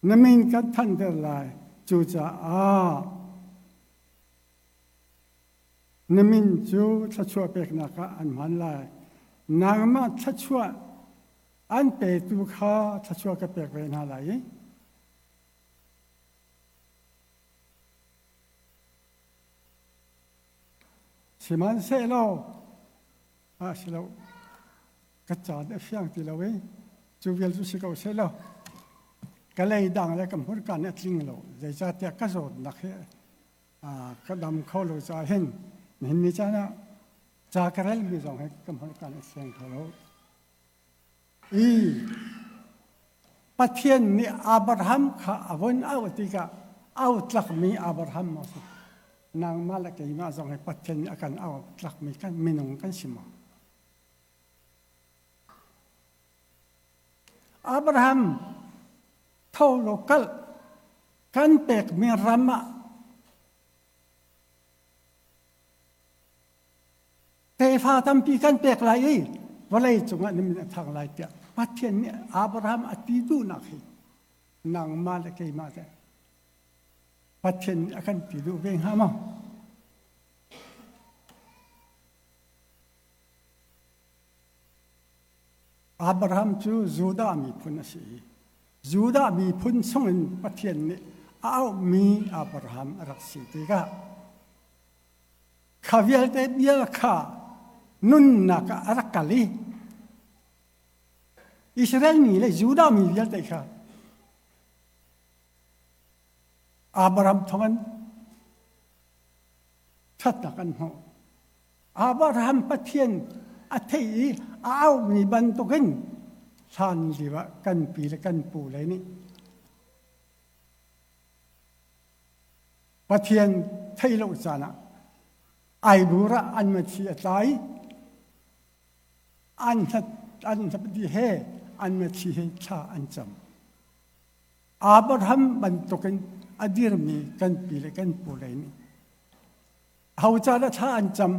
na min kan thanter lai. Cucaah na min cu thluachuah peknak ah an hman lai. Nangmah thluachuah an petu kha thluachuah ka pek ve hna lai i sihmanhsehlaw a si lo ka caan a fiang ti lo i cu vial cu si ko seh law ka lei dang le ka hmurka nih a tling lo zeicahtiah ka zawtnak hi ka dam kho lo caah hin nihin ni caan ah ca ka relmi zong hi ka hmurka nih a fiang kho lo i Pathian nih Abraham kha a vun auh tikah au tlakmi Abraham maw si nangmah le keimah zong hi Pathian nih a kan au tlakmi kan minung kan si maw Abraham tho law kal kan pekmi ram ah tefa tampi kan pek lai i vawlei cungah na min a thang lai tiah Pathian nih Abraham a ti duhnak hi nangmah le keimah teh Pathian nih a kan ti duh ve hnga maw? Abraham cu Judah miphun a si i Judah miphun chungin Pathian nih a auhmi Abraham a rak si tikah kha vialte bia kha nunnak ah a rak kal i Israel mi le Judah mi vialte kha Abraham thawngin ṭhatnak an hmuh. Abraham Pathian a theih i a auhmi bantukin hlan lio ah kan pi le kan pu le nih Pathian theih lo caan ah aibur ah an mathi a tlai an hlat an hlapdi he an mathi he thla an cam. Abraham bantukin a dirmi kan pi le kan pu lei nih ho ca dah thla an cam?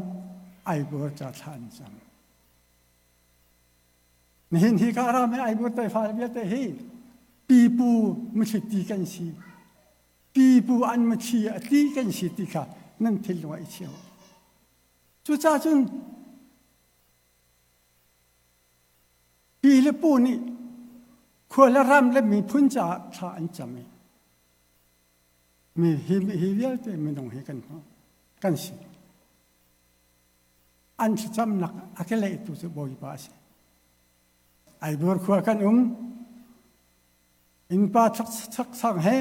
Aibur ca thla an cam. Nihin hi ka ram he Aibur tefa vialte hi pipu mithli kan si. Pipu an mithi a tli kan si ti kha nan thinlung ah i cheu. Cucaah cun pi le pu nih khua le ram le miphun caah thla an cam i mi hi, hi vialte minung hi kan kan si. An thlacamnak a ke lehtu cu Bawipa a si. Aibur khua kan um, innpa chak sang he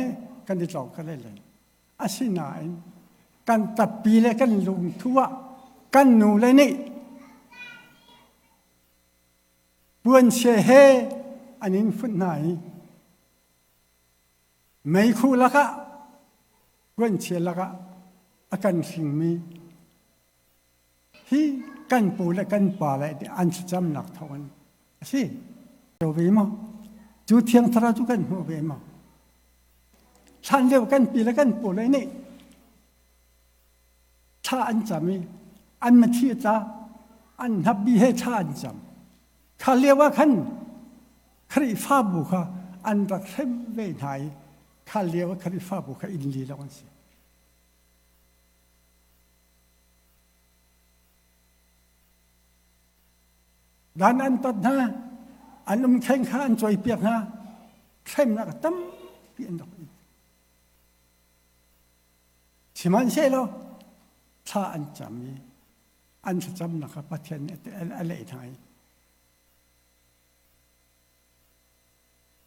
kan i tlawng ka le len. Asinain kan tappi le kan lungthu ah kan nu le nih puanchia he an in funh hna i meikhu lakah puanchia lakah a kan hringmi hi kan pu le kan pa le an thlacamnak thawngin a si. Ve maw? Cu thiang thlarau cu kan hmuh ve maw? Hlan lio kan pi le kan pu le nih thla an cam i an mathi tla an hnapbi he thla an cam. Kha lio ah khan Khrihfabu kha an rak hrem ve hna i kha lio ah Khrihfabu kha inn li lawng an si. Dan an tat hna, an umkheng kha an cawipiak hna, hremnak tampi an rak in. Sihmanhsehlaw thla an cam i an thlacamnak kha Pathian nih a leh hna i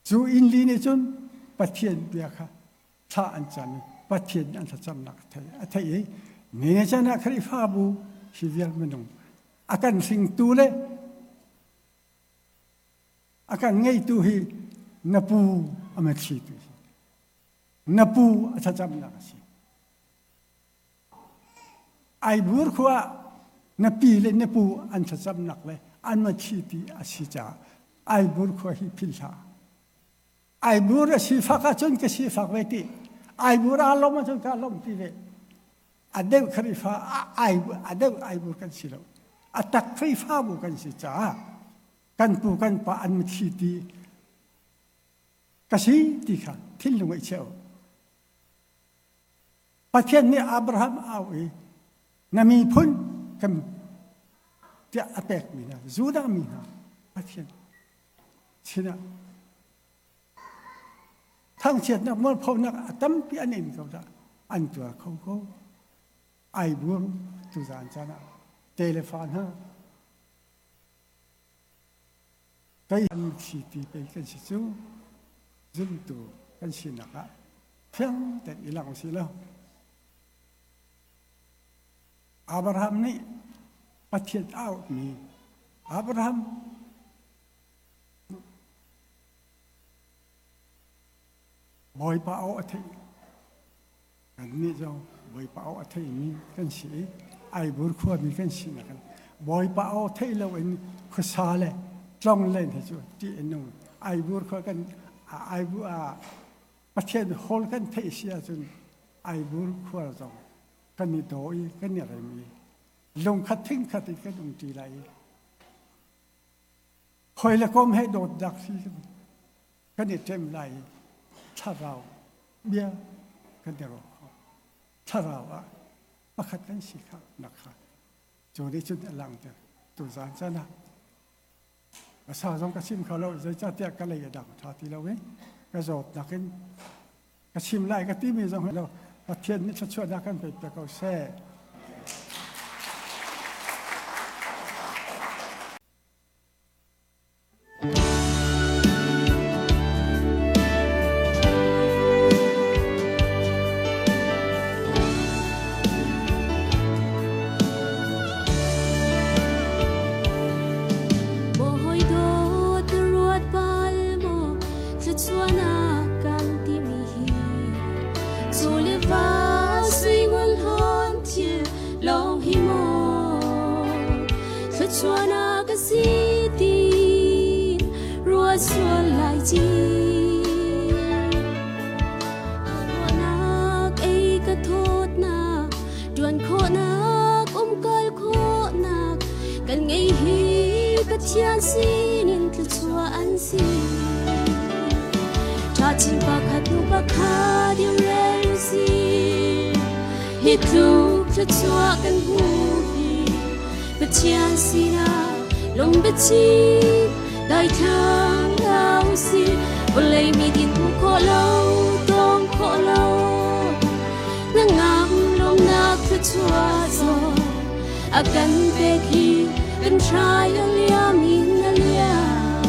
cu inn li nih cun Pathian bia kha thla an cam i Pathian nih an thlacamnak a theih i ni chan ah Khrihfabu hi vial minung a kan hringtu le a kan ngeitu hi na pu a mitthli tu si na pu a thlacamnak a si Aibur khua na pi le na pu an thlacamnak le an mitthli ti a si caah Aibur khua hi philh hlah Aibur a sifak ahcun ka sifak ve ti Aibur aa lawm ahcun ka lawm ti ve a deuh Khrihfa a deuh Aibur kan si lo a tak Khrihfabu kan si caah kan pu kan pa an mitthli ti ka si ti kha thinlung i cheu Pathian nih Abraham au i na miphun kan tiah a pekmi hna Judah mi hna Pathian sinah thangchiatnak mualphonak a tampi an in ko dah an tuar kho ko ai bur tuzaan caan ah telefa hna Kei an thi ti pei kan si cu zumtu kan sinak ah fiang tein i lang si lo. Abraham nih Pathian a auhmi Abraham Bawipa aw a theih. Kannih zong Bawipa aw a theimi kan si i Aibur khuami kan sinak in Bawipa aw theih loin khuasa le tlong len hi cu ṭih a nung. Aibur khua kan Aibur ah Pathian hawl kan theih si ahcun Aibur khua zong kan i daw i kan i rem i lungkhat thingkhat in kan umṭi lai i hawi le kom he dawtnak si kan i ṭem lai i thlarau bia kan i ruah kho thlarau ah pakhat kan si kha nak kha cu nih cun a langhter tuzaan caan ah a sa zong ka chim kho lo zeicahtiah ka lei a dang ṭha ti lo i ka zawtnak in ka chim lai ka timi zong lo Pathian nih thluachuahnak kan pe pe ko seh. Maw dawt ruat bal maw thluachuahnak kan timi hi Zu le va sui ngun hlawn thil lawng hi maw thluachuahnak a si ti ruat sual lai ci. Pathian sinin thluachuah an si. Ṭha chin pakhat hnu pakhat i rel u sih. Hi tluk thluachuah kan hmu hi Pathian sinah lung biachim daithlang hna u sih. Vawlei mi din hmu khawh lo, tawng khawh lo. Hnangam lawmnak thluachuah zong a kan pek hi kan hrai a liam in a liam.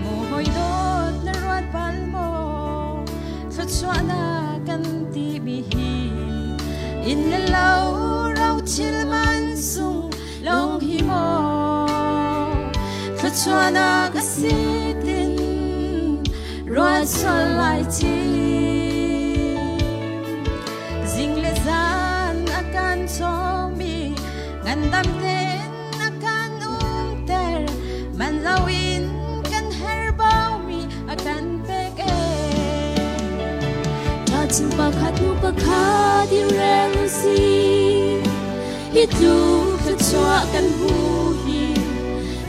Maw hawi dawt na ruat bal maw thluachuahnak kan timi hi inn le lo rothil man sung lawng hi maw thluachuahnak a si tin ruat sual lai ci zing le zan a kan cawmi ngandam tein a kan umter man loin kan herbaumi a kan pek ee. Ṭha pakhat hnu pakhat i rel u sih. Hi tluk thluachuah kan hmu hi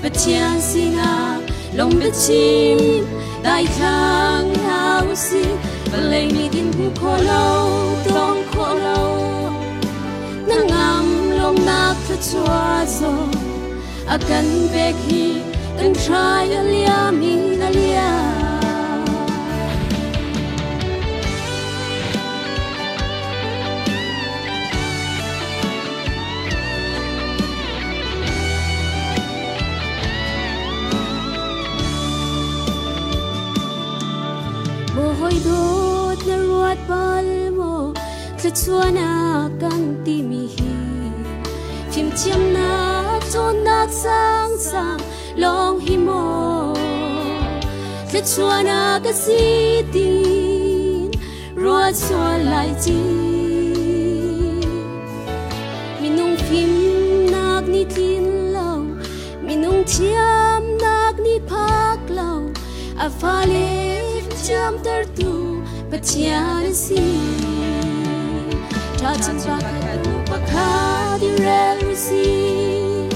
Pathian sinah lung biachim daithlang hna u sih. Vawlei nih din hmu khawh lo, tawng khawh lo. Hnangam lawmnak thluachuah zong a kan pek hi kan hrai a liam in a liam. Maw hawi dawt na ruat bal maw thluachuahnak kan timi hi fimthiamnak cawnnak sangsang lawng hi maw thluachuahnak a si tin ruat sual lai ci minung fimnak nih tlin lo minung thiamnak nih phak lo a fale fimthiamtertu Pathian a si. Ṭha chin pakhat hnu pakhat i rel u sih.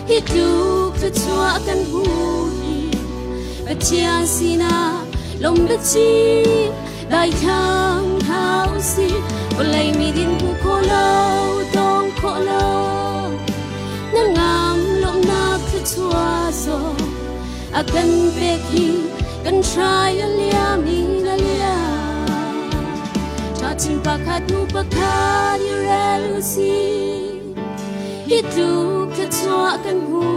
Hi tluk thluachuah kan hmu hi Pathian sinah lawm biachim daithlang hna u sih. Vawlei mi din hmu khawh lo, tawng khawh lo. Hnangam lawmhnak thluachuah zong a kan pek hi kan hrai a liam in a liam. Ṭha chin pakhat hnu pakhat i rel u sih. Hi tluk thluachuah kan hmu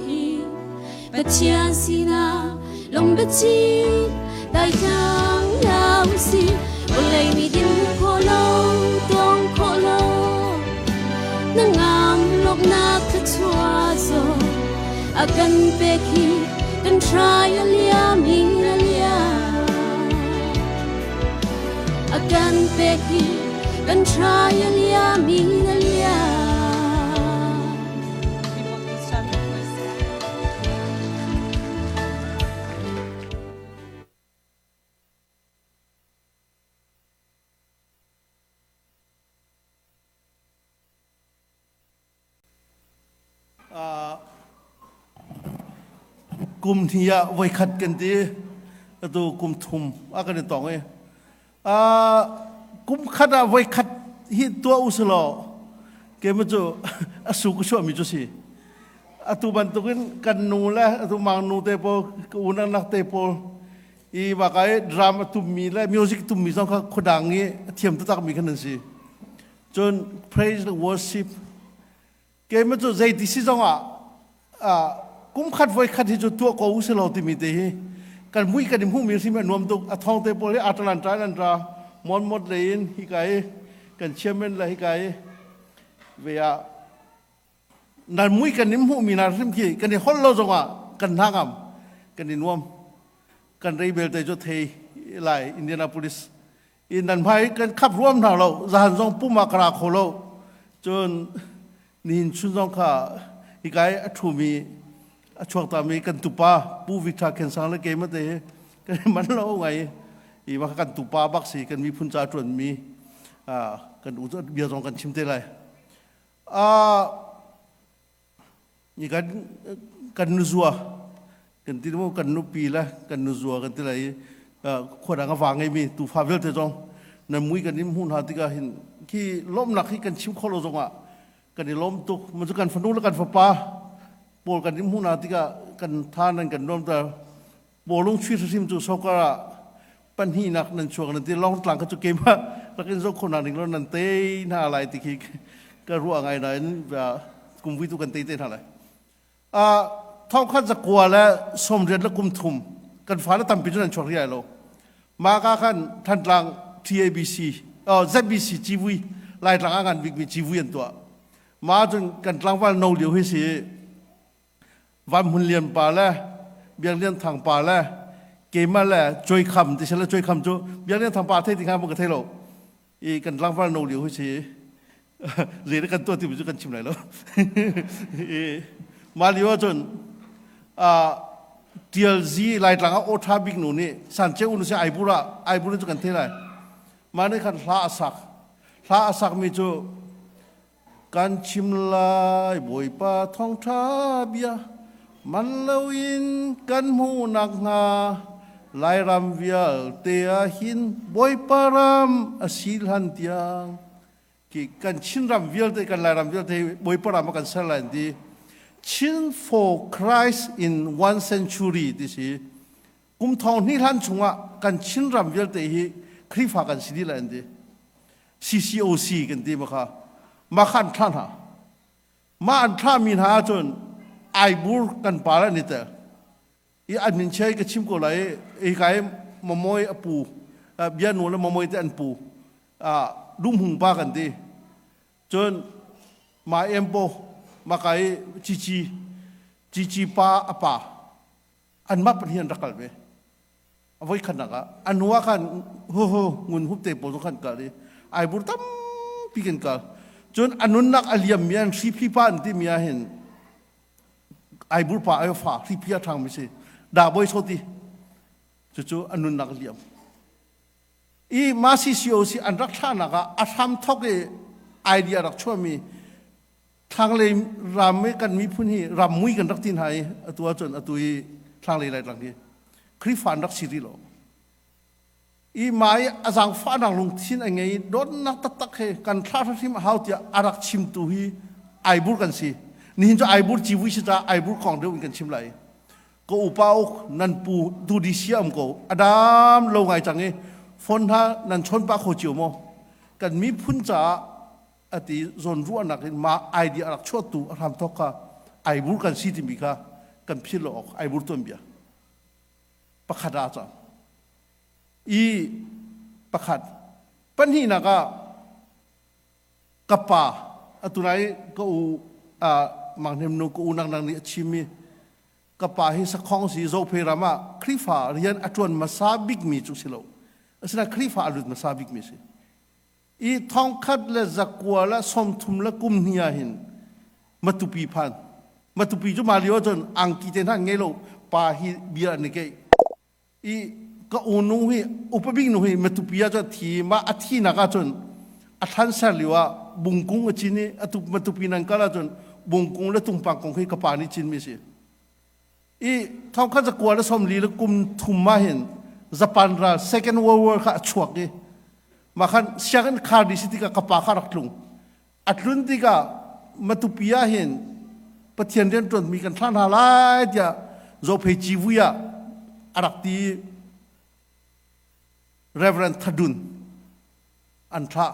hi Pathian sinah lung biachim daithlang hna u sih. Vawlei mi din khawh lo, tawng khawh lo. Hnangam lawmhnak thluachuah zong a kan pek hi kan hrai a liam in a liam. A kan pek hi kan hrai a liam in a liam. Kum hnih ah voikhat kan ti atu kum thum a kan i tong i kum khat ah voikhat hi tuah u selaw keimah cu a su ka chuahmi cu si atu bantukin kan nu le atu mang nu te pawl ka unang nak te pawl i baka i drum a tummi le music tummi zong kha khuadang i a thiam taktak mi khan an si cun praise le worship keimah cu zeiti si zong ah kum khat voi khat hi cu tuah ko u selaw timi te hi kan mui kan i hmuhmi hrim a nuam tuk a thong te pawl hi Atlanta in an ra mon mot lei in hika i kan chairman le hika i ve ah nan mui kan in hmuhmi hna hrim khi kan i holh lo zong ah kan hna ngam kan i nuam kan rei belte cu thei lai Indianapolis in nan hmai kan khap ruam hna lo zahan zong pum ah ka ra kho lo cun nihin chun zong kha hikai a ṭhumi a chuaktami kan tupa Pu Victor Khensang le keimah te hi kan i man lo ngai i mah kan tupa bak si kan miphun ca ṭuanmi kan u bia zong kan chim te lai. I kan kan nu zua kan ti mo kan nupi le kan nu zua kan ti lai i khua dang a va ngeimi tufa vialte zong nan mui kan in hmuh hna tikah hin khi lawmhnak hi kan chim kho lo zongah kan i lawm tuk. Mun cu kan fanu le kan fapa pawl kan in hmuh hna tikah kan tha nan kan nuamter. Bawlung chuih hrim cu soccer ah pahnihnak nan chuak nan ti lawngtlang kha cu keimah rak in zoh kho hna ning law nan tei hna lai ti khi ka ruah ngai nain kum vui tu kan tei te hna lai. Thongkhat zakua le sawmriat le kum thum kan fale tampi cu nan chuak riai lo. Mah ka khan Thantlang TABC ZBC civui Laitlang ah ngan bikmi civui an tuah. Mah cun kan tlangval no lio hi si Van Hmun Lian pa le Biak Lian Thang pa le keimah le Cuai Kham ti sila Cuai Kham cu Biak Lian Thang pa thei ti kha ka thei lo i kan tlangval no lio hi si zei kan tuah ti cu kan chim lai lo i mah lio ahcun TLZ Laitlang ah aw ṭha bik nu nih San Cheu nu si Aibur ah Aibur cu kan thei lai mah nih khan hla a sak hla a sak mi cu Kan chim lai Bawipa thawngṭha bia man loin kan hmuh nakhnga Lairam vialte ah hin Bawipa ram a si hlan tiang ki kan Chinram vialte kan Lairam vialte Bawipa ram ah kan ser lai an ti. Chin for Christ in one century ti si. Kum thong hnih hlan chungah kan Chinram vialte hi Khrihfa kan si dih lai an ti. CCOC kan ti ma kha ma kha an thlah hna ma an thlah mi hna ahcun aibur kan pa le an i tel i an min chia ka chim ko lai i kai mamoi a pu bia nu le mamoi te an pu lumhung pa kan ti cun ma empo ma kai cici cici pa a pa an mah pahnih an rak kal ve a voi khatnak ah a hnu ah khan hu hu ngun hup te pawl khan kal i aibur tampi kan kal cun a nunnak a liam mi an hriphi pa an ti mi ah hin aibur pa ai fa hriphi a thang mi si da boi soti cucu a nunnak a liam i ma CCOC an rak thlahnak ah a hram thok i idea rak chuahmi thlanglei ram i kan miphun hi ram mui kan rak ti hna i atu ahcun atu i thlanglei laitlang hi Khrihfa an rak si rih lo i mah i a zaangfahnak lungthin a ngei dawtnak taktak he kan thlah hrim a hau tiah a rak chimtu hi aibur kan si nihin cu aibur civui si caah aibur kong deuh in kan chim lai ka upa uk nan pu tu siam ko adam lo ngai cang i phone hna nan chawn pa kho cio maw kan miphun caah ati zawn ruahnak in mah idea rak chuahtu a hram thok kha aibur kan si timi kha kan phil lo awk aibur tuanbia pakhat ah cang i pakhat pahnihnak ah ka pa atu nai ka u manghnem nu ka u nang nang nih a chimmi ka pa hi sakhong si Zophei ram ah Khrihfa rian a ṭuan hmasa bikmi cu si lo asinain Khrihfa a lut hmasa bikmi si I thongkhat le zakua le sawmthum le kum hnih ah hin Matupi phan. Matupi cu mah lio ahcun angki te hna ngei lo pa hi bia an i keih. I ka unu hi upa bik nu hi Matupi ah cun thi mah a thinak ahcun a thlan ser lio ah bungkung a cin i atu Matupi nan kal ahcun bungkung le tungpang kong hi ka pa nih cinmi a si. I thongkhat zakua le sawmli le kum thum ah hin Japan ral Second World War kha a chuak i mah khan sianginn khar dih si tikah ka pa kha rak tlung. A tlun tikah Matupi ah hin Pathian rianṭuanmi kan thlah hna lai tiah Zophei civui ah a rak ti Reverend Thadun an thlah.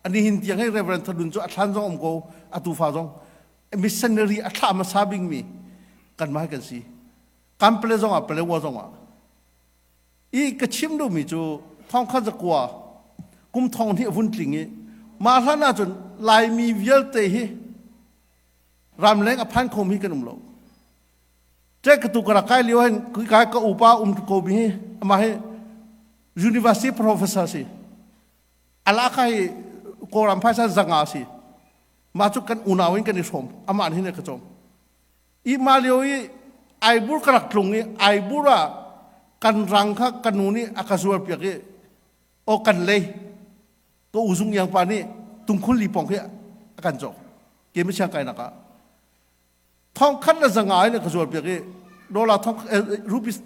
Ani hin tiang hei Reverend Thadun cu a thlan zong um ko atu fa zong missionary a thlah hmasa bingmi kanmah hi kan si. Kan pale zong ah Palewa zong ah i ka chim duhmi cu thongkhat zakua kum thong hnih a vun tling i mah hlan ahcun Laimi vialte hi ramleng a phan khomi kan um lo. Ṭek ka tu ka rak kai lio hin kai ka upa um ko mi hi amah hi university professor si. Ala kha hi Kawlram phaisa zanga si. Mah cu kan unau in kan i hrawm. Amah nih hin a ka cawm. I mah lio i Aibur ka rak tlung i Aibur ah kan rang kha ka nu nih a ka zuar piak i aw kan lei ka u zung iang pa nih tungkhul li pong khi a kan cawk. Ke mi siang kai nak ah. Thong khat le zanga in ka zuar piak i dollar thong rupees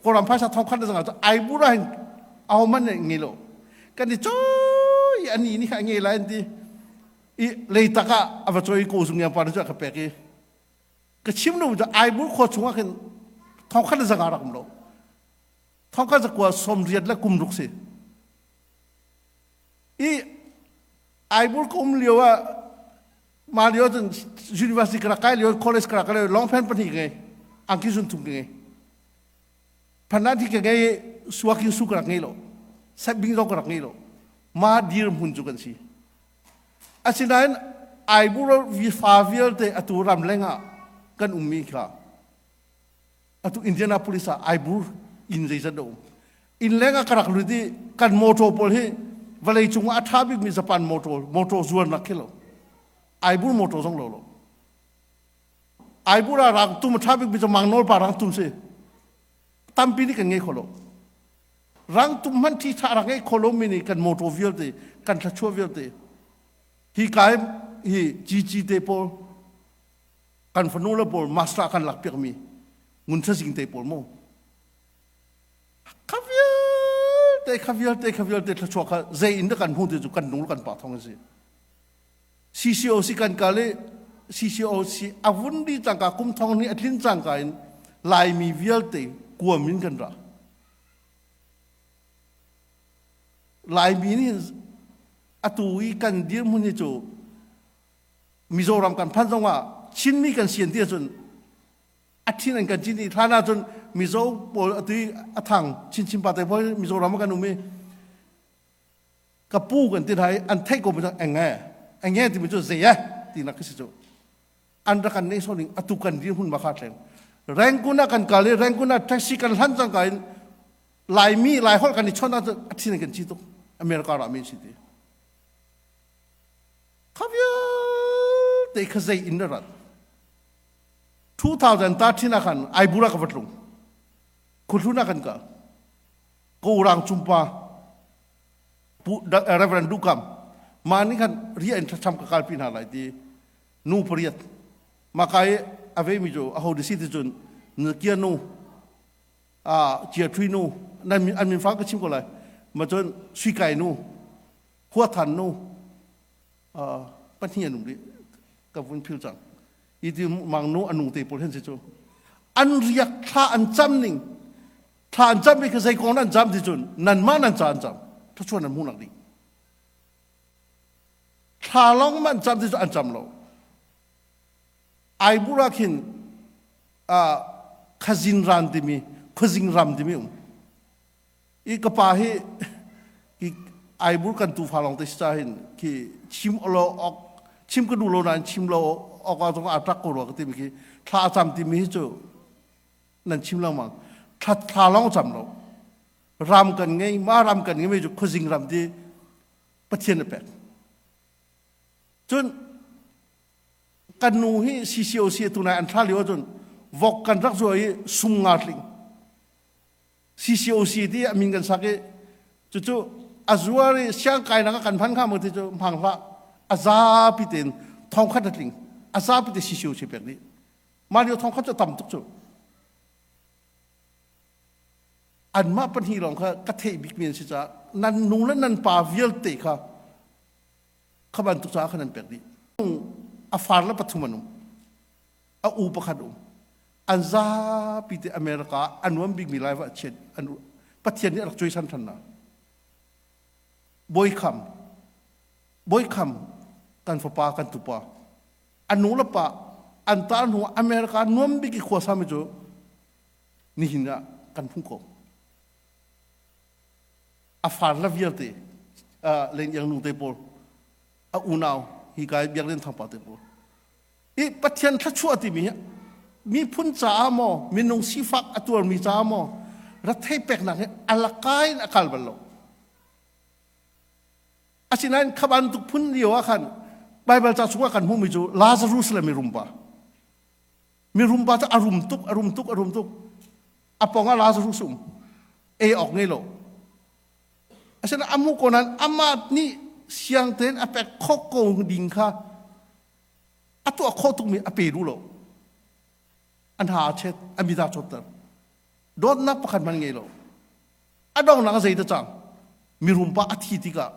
Kawlram phaisa thong khat le zanga cu ai bura hin aho man nih ngei lo. Kan i choi ani ni kha ngei lai an ti. I leitak ah a va choi ko zung yang pa cu a ka pek i ka chim lo cu ai bur khua chungah khin thong khat le zanga rak um lo. Thong khat zakua som riat le kum ruk si. I Aibur ka um lio ah ma lio cun university ka rak kai lio college ka rak kai lio longphen pahnih ka ngei angki zun thum ka ngei phanan thi ka ngei suakin su ka rak ngei lo setbing zong ka rak ngei lo ma dir hmun cu kan si asinain Aibur vi fa vialte atu ram lengah kan ummi kha atu Indianapolis ah Aibur inn zeizat a um inn leng ah ka rak lut i kan motor pawl hi vawlei cung ah a ṭha bikmi Japan motor motor zuarnak khi lo Aibur motor zong lo lo Aibur ah rang tum a ṭha bikmi cu Mangnawl pa rang tum si tampi nih kan ngei kho lo rang tum hmanh ṭhi ṭha rak ngei kho lomi nih kan motor vialte kan thlachuah vialte hi kai hi GG te pawl kan fanu le pawl master kan lak piakmi ngun thazing te pawl mu kha vialte kha vialte kha vialte thluachuah kha zei in dah kan hmu ti cu kan nung kan pa thong a si CCOC kan kal i CCOC a vun di cangka kum thong ni a tlin cangka in Laimi vialte kuam in kan ra Laimi nih atu i kan dirhmun hi cu Mizoram kan phan zongah Chinmi kan sian ti ahcun a thin an kan cin i hlan ahcun Mizo pawl atu i a thang chinchin pa te pawl Mizoram ah kan um i ka pu kan ti hna i an theih ko mi eng e eng e timi cu zei e tinak khi si cu an rak kan nei so ning atu kan dir hun ma kha thleng Rangoon ah kan kal i Rangoon ah taxi kan hlan cang ka in Laimi Lai holh kan i chawnh ahcun a thin an kan ci tuk America rami si ti Kha vialte kha zei in na rat? 2013 ah khan Aibura ka va tlung. Khuhlun ah kan kal. Ko urang cumpa Pu Reverend Dukam ma nih khan ria in thlacham ka kalpi hna lai ti nu pariat ma kai a ve mi cu a ho si ti cun kia nu a chia thui nu nan an min fang ka chim ko lai ma cun sui kai nu Khua than nu pahnih an um rih ka vun phil cang i ti mang nu anu te pawl hen si cu an riak thla an cam ning thla an cam mi kha zei kong nan cam ti cun nan mah nan ca an cam thluachuah nan hmuh nak ding thla long man cam ti cu an cam lo aibura khin khazin ran timi khuazing ram timi um I ka pa hi ki aibur kan tufa lawng te si ca hin khi chim lo ok chim ka duh lo nain chim lo ok ah zong a ṭak ko rua ka timi khi thla a cam timi hi cu nan chim lengmang thla thla lawng cam lo ram kan ngei ma ram kan ngei mi cu khuazing ram ti Pathian a pek cun kan nu hi CCOC tu nai an thla lio ahcun vok kan rak zuai i sum nga tling CCOC ti a min kan sak i cucu a zuar i siangkainak ah kan hman hnga maw ti cu hmang hlah a zapi tein thong khat a tling a zapi te CCOC pek dih mah lio thong khat cu tam tuk cu anmah pahnih lawng kha ka theih bik mi an si caah nan nu le nan pa vialte kha kha bantuk caah khan an pek dih a far le pathum an um a u pakhat um an zapi te America a nuam bikmi lai va chiat an Pathian nih a rak cuaisan than na bawikham bawikham kan fapa kan tupa an nu le pa an tar hnu America nuam bik i khua sami cu nihin ah kan hmu ko a far la vialte len iang nu te pawl a unau hi kai biak len thang pa te pawl I Pathian thluachuah timi hi miphun caah maw minung sifak a tuarmi caah maw rethei peknak hi a laka in a kal bal lo. Asinain kha bantuk phun lio ah khan Baibal ca chungah kan hmuhmi cu Lazarus le mirum pa. Mirum pa cu a rum tuk, a rum tuk, a rum tuk. A pawng ah Lazarus um. Ei awk ngei lo. Asinain a hmuh ko nain amah nih siang tein a pek khawh ko ding kha a tuah khawh tukmi a pe duh lo. An ha a chet, a mit a cawtter. Dawtnak pakhat hmanh ngei lo. A donghnak zei dah cang? Mirum pa a thi tikah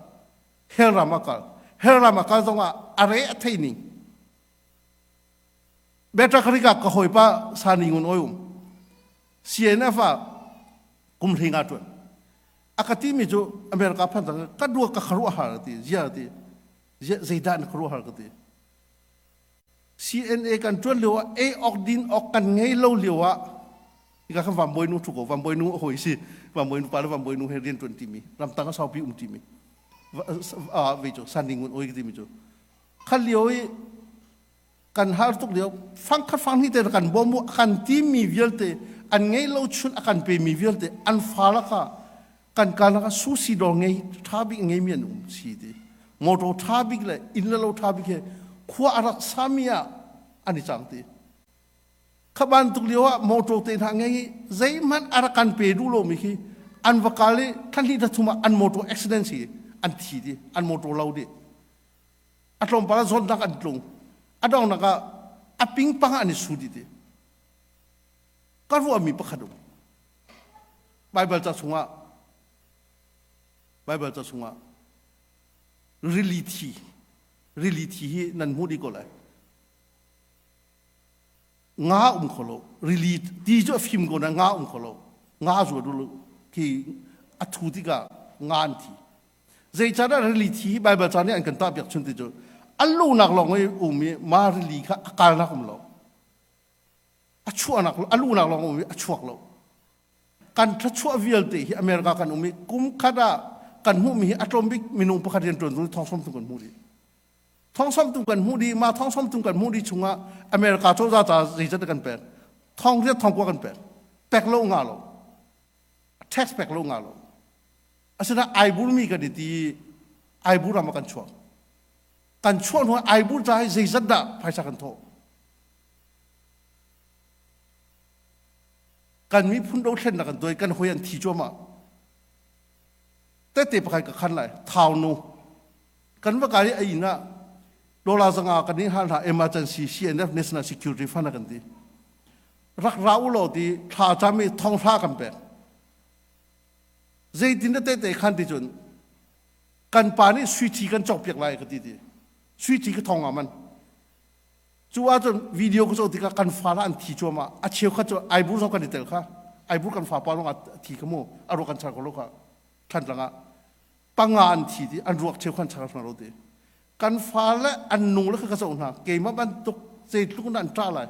hell ram a kal. Hell ram a kal zongah a re a thei ning. Better Karika ka hawipa Sani Ngun Oi um. CNF ah kum hlinga tuan. A ka ti mi cu America phan cang ka dua ka kharu har ti zia ti zeidah na kharu har ka ti. CNA kan tuan lio ah ei ok din ok kan ngei lo lio ah ika kan vam boi nu thu ko vam boi nu hoi si vam boi nu pa le vam boi nu he rian tuan ti mi ramtang a saupi um ti mi ve cu Sani Ngun Oi ti mi cu kha lio i kan har tuk lio fang khat fang hnih te kan bawm u kan ti mi vialte an ngei lo chun a kan pe mi vialte an fa laka kan ka laka sushi dawr ngei tha bik ngei mi an um si ti motor tha bik le inn le lo tha bik he khua a rak sami ah an i cang ti kha bantuk lio ah motor te hna ngei zeihmanh a rak kan pe duh lo mi khi an va kal i thlan hnih thum ah an motor accident si an thi di an motor lo di a tlawmpal ah zawtnak an tlung a donghnak ah a pingpang ah an i su dih ti ka ruahmi pakhat um Bible ca chungah Bible ca chungah rili thi rili thi hi nan hmuh dih ko lai nga um kho lo rili ti cu a fim ko na nga um kho lo nga zu du khi a thu tikah nga an thi Zeicahdah rili thi hi Baibal ca nih an kan tahpiak chun ti cu an luhnak lawng i um i ma rili kha a kalnak um lo. A chuahnak a luhnak lawng um i a chuak lo. Kan thluachuah vialte hi America kan um i kum khat ah kan hmuhmi hi a tlawm bik minung pakhat rian ṭuan tu thong sawm tung kan hmuh dih. Thong sawm tung kan hmuh dih ma thong sawm tung kan hmuh dih chungah America cozah ca zeizat kan pek. Thong riat thong kua kan pek. Pek lo nga lo. Tax pek lo nga lo. Asinain aibur mi kan i ti i aibur ram ah kan chuak. Kan chuah hnu ah aibur ca hi zeizat dah phaisa kan thawh. Kan miphun dothlennak kan tuah i kan hawi an thi cuahmah. Tete pakhat ka khan lai. Thau nu. Kan va kai i a inn ah dollar zanga kan i hal hna emergency CNF National Security Fund a kan ti. Rak ra u law ti thla cam i thong hra kan pek. Zeitin na tete khan ti cun kan pa nih sui thi kan cawkpiak lai ka ti ti. Sui thi ka thong man. Cu ahcun video ka zoh tikah kan fa la an thi cuahmah. A cheukhat cu aibur zong kan i tel kha. Aibur kan fa pa lawng a thi kha mu. A ruak kan char ko lo kha. Thantlang ah panga an thi ti an ruak cheu khan char hna lo ti. Kan fa le an nung le kha ka zoh hna. Keimah bantuk zeitluk in an ṭah lai.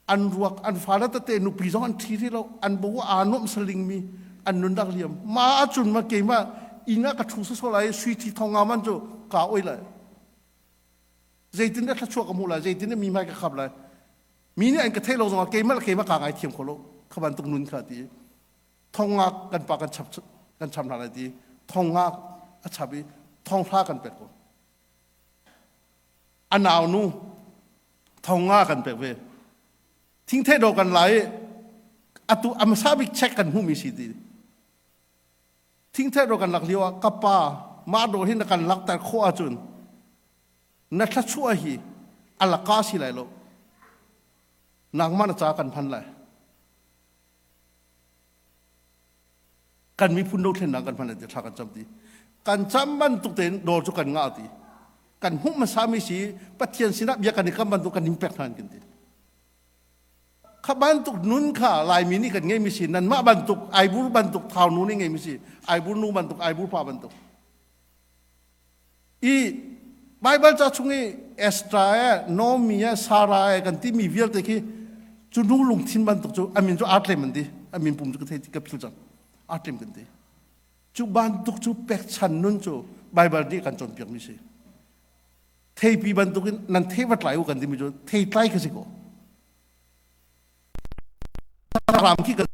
An ruak an fale tete nupi zong an ṭhi rih lo an bo aa nuamh saling mi an nunnak liam ma ahcun ma keimah inn ah ka ṭhu sawsawh lai sui thi thong nga man cu kaa oi lai zeitin dah thluachuah ka hmuh lai zeitin dah mi hmai ka khap lai mi nih an ka theih lo zongah keimah le keimah kaa ngai thiam kho lo kha bantuk nun kha ti thong nga kan pa kan chap kan cham hna lai ti thong nga a chap i thong hra kan pek ko a nau nu thong nga kan pek ve thingthei do kan lai atu amasa bik check kan hmuhmi si ti thingthei do kan lak lio ah ka pa mah do hi na kan lakter khawh ahcun na thlachuah hi alaka si lai lo nangmah na ca kan hman lai kan miphun dothlennak kan hman ti thla kan cam ti kan cam bantuk tein dawr cu kan ngah ti kan hmuh hmasa mi si Pathian sinah bia kan i kam bantuk kan ning pek hna kan ti kha bantuk nun kha Laimi nih kan ngei mi si nanmah bantuk aibur bantuk thau nu nih ngei mi si aibur nu bantuk aibur pa bantuk i Bible ca chung i Esther e Naomi e Sarah e kan ti mi vialte khi cu nu lungthin bantuk cu amin cu aa tlem an ti amin pum cu ka thei ka phil cang aa tlem kan ti cu bantuk cu pekchan nun cu Bible nih kan cawnpiak mi si theipi bantukin nan thei va tlai u kan timi cu thei tlai kha si ko ram khi kan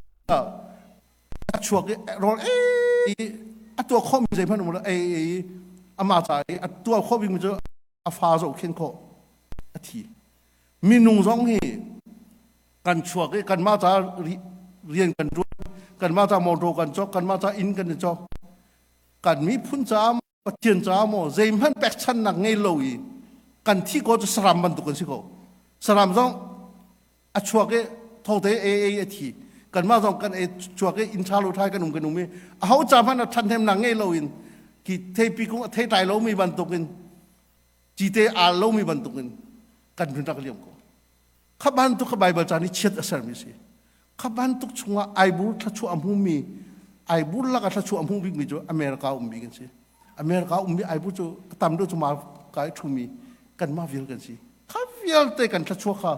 a chuak i rawl ei a tuah khawh mi zeihmanh um lo ei ei ama ca i a tuah khawh bik mi cu a fa zoh khin khawh a thi minung zong hi kan chuak i kanmah ca rian kan ṭuan kanmah ca motor kan cawk kanmah ca inn kan i cawk kan miphun ca Pathian caah maw zeihmanh pekchannak ngei lo i kan thi ko cu saram bantuk kan si ko. Saram zong a A chuak i thote e e a thi. Kanmah zong kan e chuak i inn ṭha lo ṭhai kan um kan um i aho ca hmanh ah ṭhathnemnak ngei loin khi theipi kung a theitlai lomi bantukin cite aa lomi bantukin kan nun rak liam ko. Kha bantuk kha Baibal ca nih chiat a sermi si. Kha bantuk chungah aibur thluachuah a hmumi aibur lakah thluachuah a hmu bikmi cu America ummi kan si. America ummi aibur cu a tam deuh cu ma kai ṭhumi kanmah vial kan si. Kha vialte kan thluachuah kha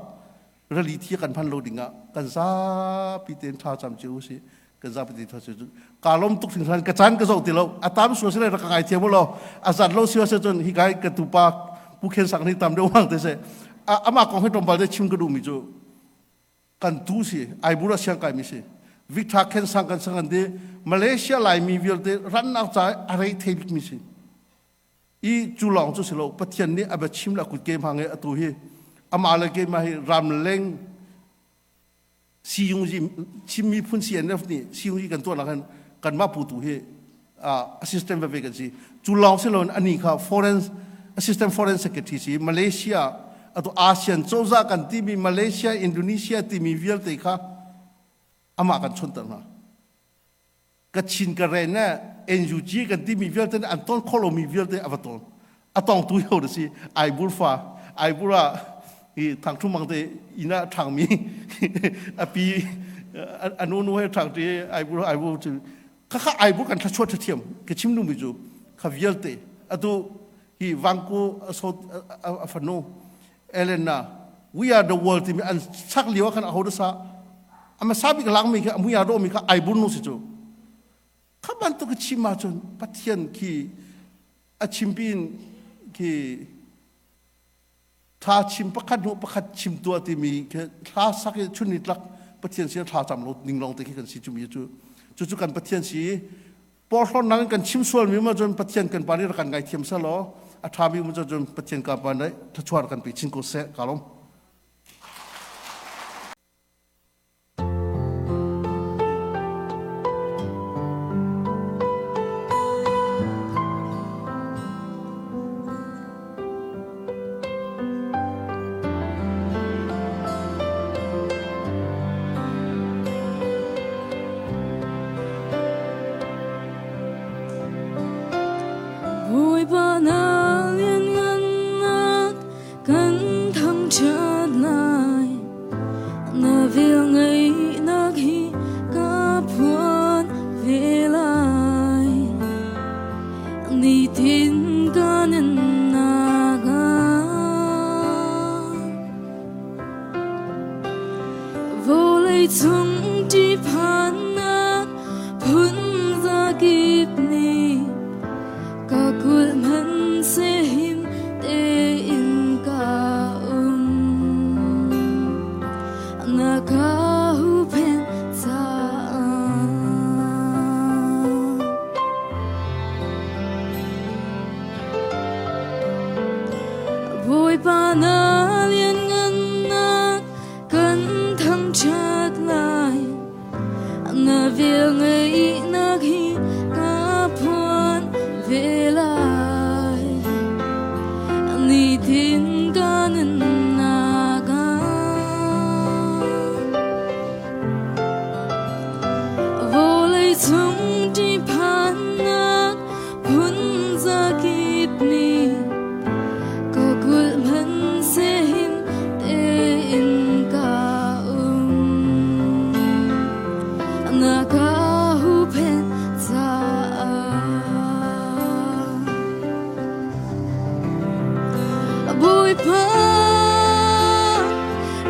rali thi kan hman lo dingah kan zapi tein tha cam cio usih. Kan zapi tein tha cio ka lom tuk hringhran ka caan ka zoh ti lo a tam sual sile rak ka ngai thiam lo a zat lo si se cun hi kai ka tupa pu khen sak ni tam deuh wang te se ama kong he tombal te chim ka duh mi cu kan tu si aibura siang kai mi si Victor Khen sang kan sang an di Malaysia lai mi vialte rannak ca a rei thei bik mi si i cu lawng cu si lo Pathian nih a bia chim la kut ke hmang i atu hi amah le keimah hi ramleng siyungzi Chin miphun CNF nih siyungzi kan tuah nak hin kanmah putu hi assistant veve kan si cu lawng si loin ani kha foreign assistant foreign secretary si Malaysia atu ASEAN cozah kan timi Malaysia Indonesia timi vialte kha amah kan chonter hna Kachin Karen ne NUG kan timi vialte nih an ton khawh lomi vialte a va ton a tongtu yo da si aibur fa aibur ah hi thangthu mang te ina thangmi a pi anu nu he thang ti aibur aibur chu kha kha aibur kan thlachuat thiam ke chim nu mi chu kha vialte atu hi wangku so a fanu Elena we are the world timi an sak lio khan a ho da sa ama sabik lang mi kha mui a ro mi kha ai bun nu si cu kha bantuk chim ah cun Pathian khi a chimpin khi tha chim pakhat hnu pakhat chim tua timi khi thla sak i chun ni tlak Pathian si thla cam lo ning long te khi kan si cu mi cu cu cu kan Pathian si porhlawt nang kan chim sual mi ma cun Pathian kan pa nih rak kan ngai thiam seh law a ṭha mi ma cun Pathian ka pa nih thluachuah kan pe chin ko seh ka lawm. Bawipa na lianngannak kan thangṭhat lai. Na velngeihnak hi ka phuan ve lai. Nitin ka nunnak ah Vawlei cung ṭihphannak phun zakip nih ka kulh hmanhseh him tein ka um. Na ka huhphenh caah. Bawipa na lianngannak kan thangṭhat lai. Na velngeihnak hi ka phuan ve lai. Nitin ka nunnak ah vawlei cung ṭihphannak phun zakip nih ka kulh hmanhseh him tein ka um. Na ka huhphenh caah Bawipa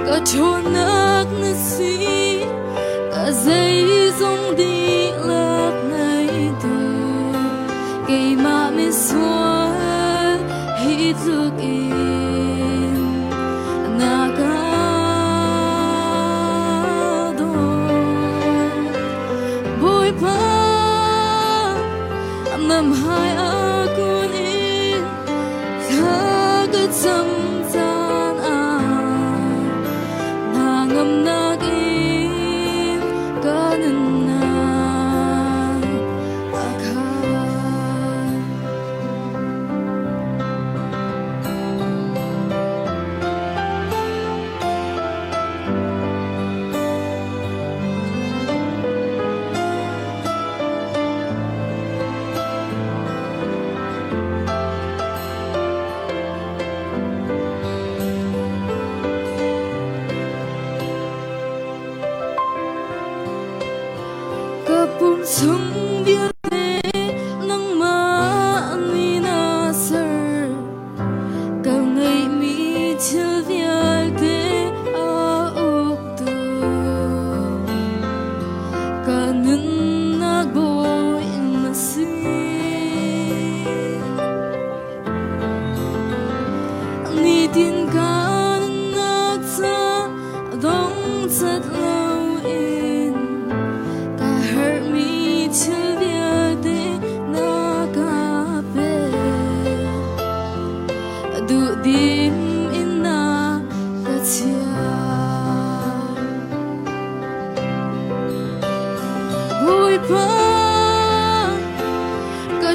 ka ṭhawnnak na si ka zeizong dihlak ngeitu keimah misual hi tluk in na ka dawt Bawipa na hmai ah kun in thla ka cam caan ah na ngamnak in ka nunnak a khat.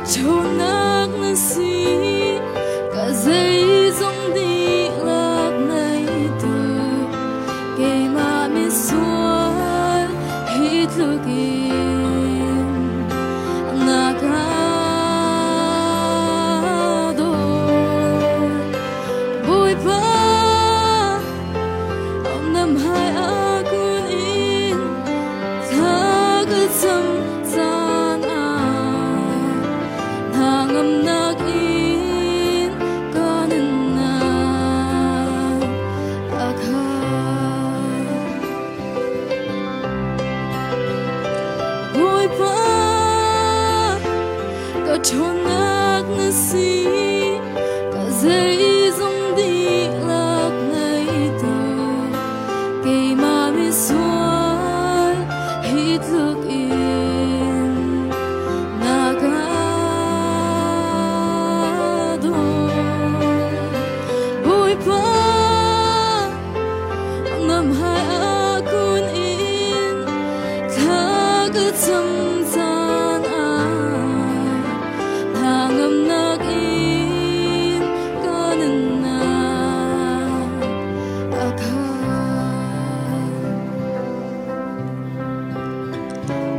ṭhawnnak na si, ka zeizong dihlak ngeitu, keimah misual hi tluk in na ka dawt. Bawipa, na hmai ah kun in thla ka cam caan ah hnangamnak in ka nunnak a khat. Bawipa, ka ṭhawnnak na si, ka zeizong dihlak ngeitu, keimah misual hi tluk in na ka dawt. Bawipa, na hmai ah kun in thla ka cam caan ah hnangamnak in ka nunnak a khat.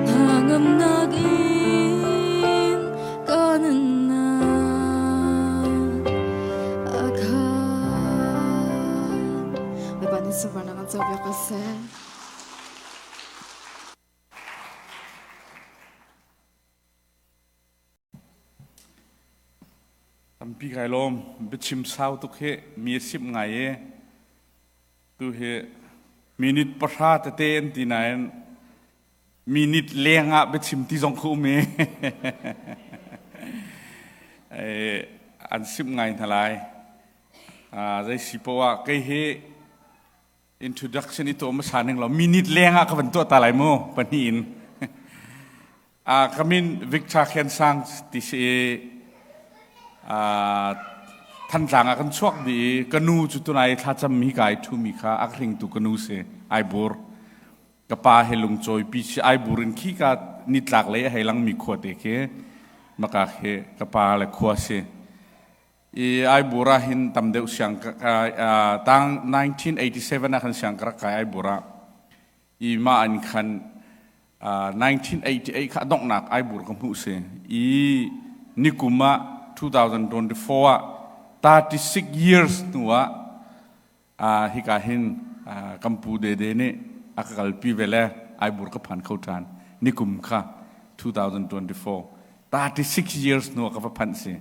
Hnangamnak in ka nunnak a khat. Bawipa nih sunparnak an copiak ko seh. Tampi kai lawm. Biachim sau tuk hi mi a simh ngai i tu hi minute 10 tete an ti nain minute leng ah biachim ti zong kha um i an simh ngai hna lai. Zei si poah ah kei hi introduction i tuah hmasa ning law minute leng ah ka van tuah ta lai mu pahnih in. Ka min Victor Khen Sang ti si i Thantlang ah kan chuak dih i ka nu cu tunai thlacam mi ka ai ṭhumi kha a ka hringtu ka nu si ai bur. Ka pa he lungcawi pi si ai bur in khi ka nitlak lei a hei langmi khua te khi maka khi ka pa le khua si. I Aibur ah hin tam deuh siang tang 1987 ah khan siang ka rak kai Aibur ah. I mah an khan 1988 kha donghnak Aibur ka hmuh si. I nikum ah 2024 ah 36 years hnu ah hika hin kampu dede nih a ka kalpi ve le Aibur ka phan kho ṭhan. Nikum kha 2024 36 years hnu ah ka va phanh si.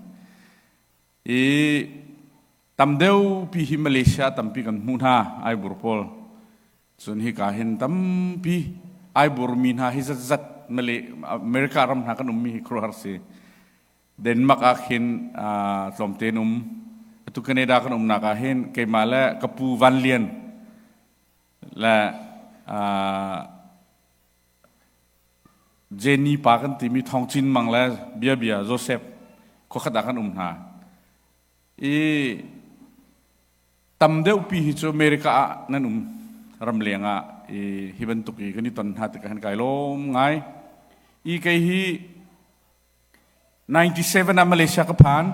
I tam deuh pi hi Malaysia tampi kan hmuh hna Aibur pawl. Cun hika hin tampi Aibur mi hna hi zatzat Malay America ram hna kan ummi hi khuaruahhar si. Denmark ah khin tlawmte um. Atu Canada kan umnak ah hin keimah le ka pu Van Lian le Jenny pa kan timi Thawng Cin Mang le Bia Bia Joseph khuakhat ah kan um hna. I tam deuh pi hi cu America ah nan um ramleng ah i hi bantuk i kan i ton hna tikah han kai lawm ngai. I kei hi 97 ah Malaysia ka phan.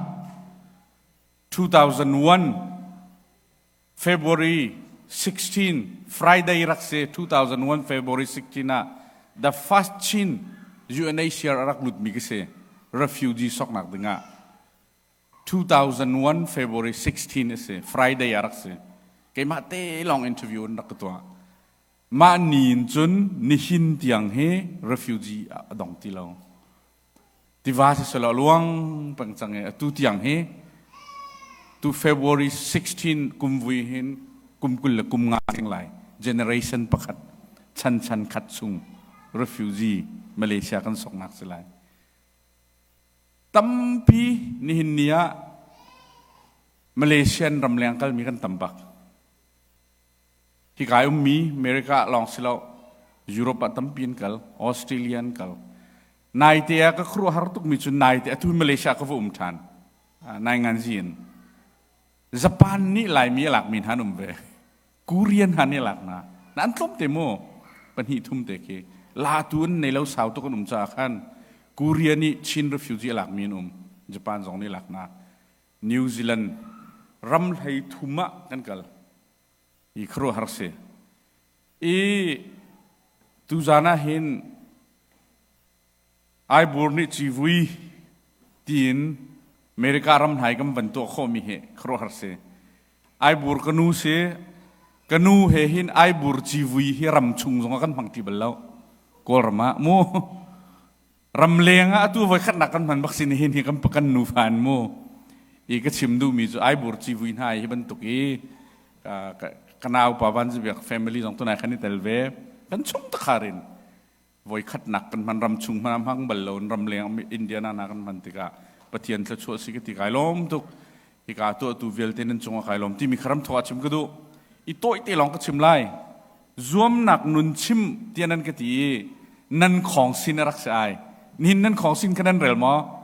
2001 February 16 Friday rak si 2001 February 16 ah the first Chin UNHCR a rak lutmi ka si refugee soknak dingah 2001 February 16 a si Friday a rak si keimah te lawng interview an rak ka tuah mah ni in cun nihin tiang hi refugee a dong ti lo Tiva siseh a luang peng cang i atu tiang hi tu February 16 kum vui hin kum 25 tling lai generation pakhat chan chan khat chung refugee Malaysia kan soknak si lai. Tampi nihin ni ah Malaysian ramleng kalmi kan tam bak. Hika ummi America lawng si lo Europe ah tampi an kal, Australia an kal. Naite ah ka khuaruahhar tukmi cu naite atu Malaysia ka va um ṭhan. Nai ngan zi in. Japan nih Laimi a lakmi hna an um ve. Korean hna nih a lak hna. Na an tlawm te mu. Pahnih thum te khi. Latu an nei lo sau tuk an um caah khan. Korea nih Chin refugee a lakmi an um. Japan zong nih laknak. New Zealand ram hlei thum ah kan kal. I khuaruahhar si. I tuzan ah hin Aibur nih civui tiin America ram hna i kan van tuah khawhmi hi khuaruahhar si. Aibur ka nu si, ka nu he hin Aibur civui hi ram chung zongah kan hmang ti bal lo. Kawlram ah mu. Ramleng ah atu voikhatnak kan hman bak si nihin hi kan kan nu fan mu. I ka chim duhmi cu Aibur civui hna hi bantuk i ka nau pa Van Zibiak family zong tunai khan i tel ve. Kan chung takharin voikhatnak kan hman ram chung hman hmang bal lo ramleng Indiana na kan hman tikah Pathian thluachuah si ka ti kai lawm tuk hika tuahtu vialte nan cungah kai lawm timi kharam thawk ah chim ka duh i tawi te lawng ka chim lai zuamnak nun chim tiah nan ka ti i nan khong sin a rak si ai nihin nan khong sin kha nan rel maw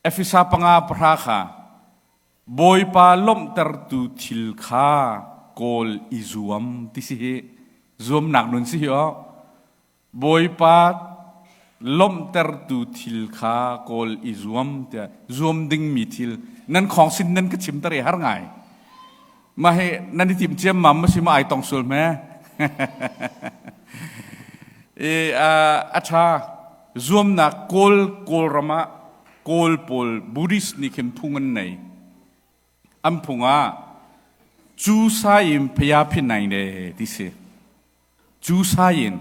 Efesa panga pahra kha Bawipa lawmhtertu thil kha kawl i zuam ti si hi zuamnak nun si hi aw Bawipa lawmhtertu thil kha kawl i zuam tiah zuam dingmi thil nan khong sin nan ka chim tar i har ngai mah hi nan i tim ciam mam ma si ma ai tong sul me i a tha zuamnak kawl kawlram ah kawl pawl Buddhist nih khin phung an nei an phung ah cu sai in phaya phin nai ne ti si cu sai in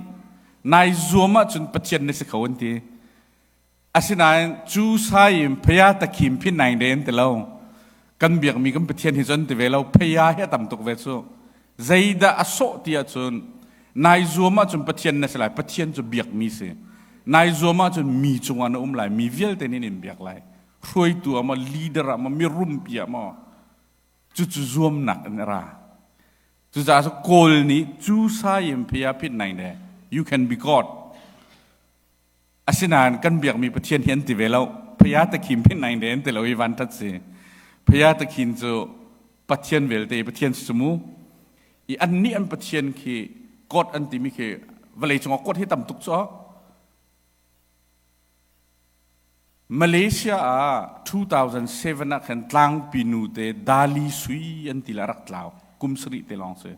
nai zuam ahcun Pathian na si kho an ti Asinain cu sai in phaya takhim phin nai den ti lo. Kan biakmi kan Pathian hi cun ti ve lo. Phaya hi a tam tuk ve cu. Zeidah a sawh ti ahcun nai zuam ahcun Pathian na si lai. Pathian cu biakmi si. Nai zuam ahcun mi cungah na um lai. Mi vialte nih in biak lai. Hruaitu ah maw, leader ah maw, mirumpi ah maw, cucu zuamnak in a ra. Cucaah cu Kawl nih cu sai in phaya phit nai ne. You can be God. Asinain kan biakmi Pathian hi an ti ve lo. Phaya takhin phin nai ne an ti lo i van ṭhat si. Phaya takhin cu Pathian velte Pathian si mu. I annih an Pathian khi God an timi khi vawlei cungah God hi tam tuk cu. Malaysia ah 2007 ah khan tlangpi nu te Dali Sui an ti le rak tlau. Kum sarih te lawng si.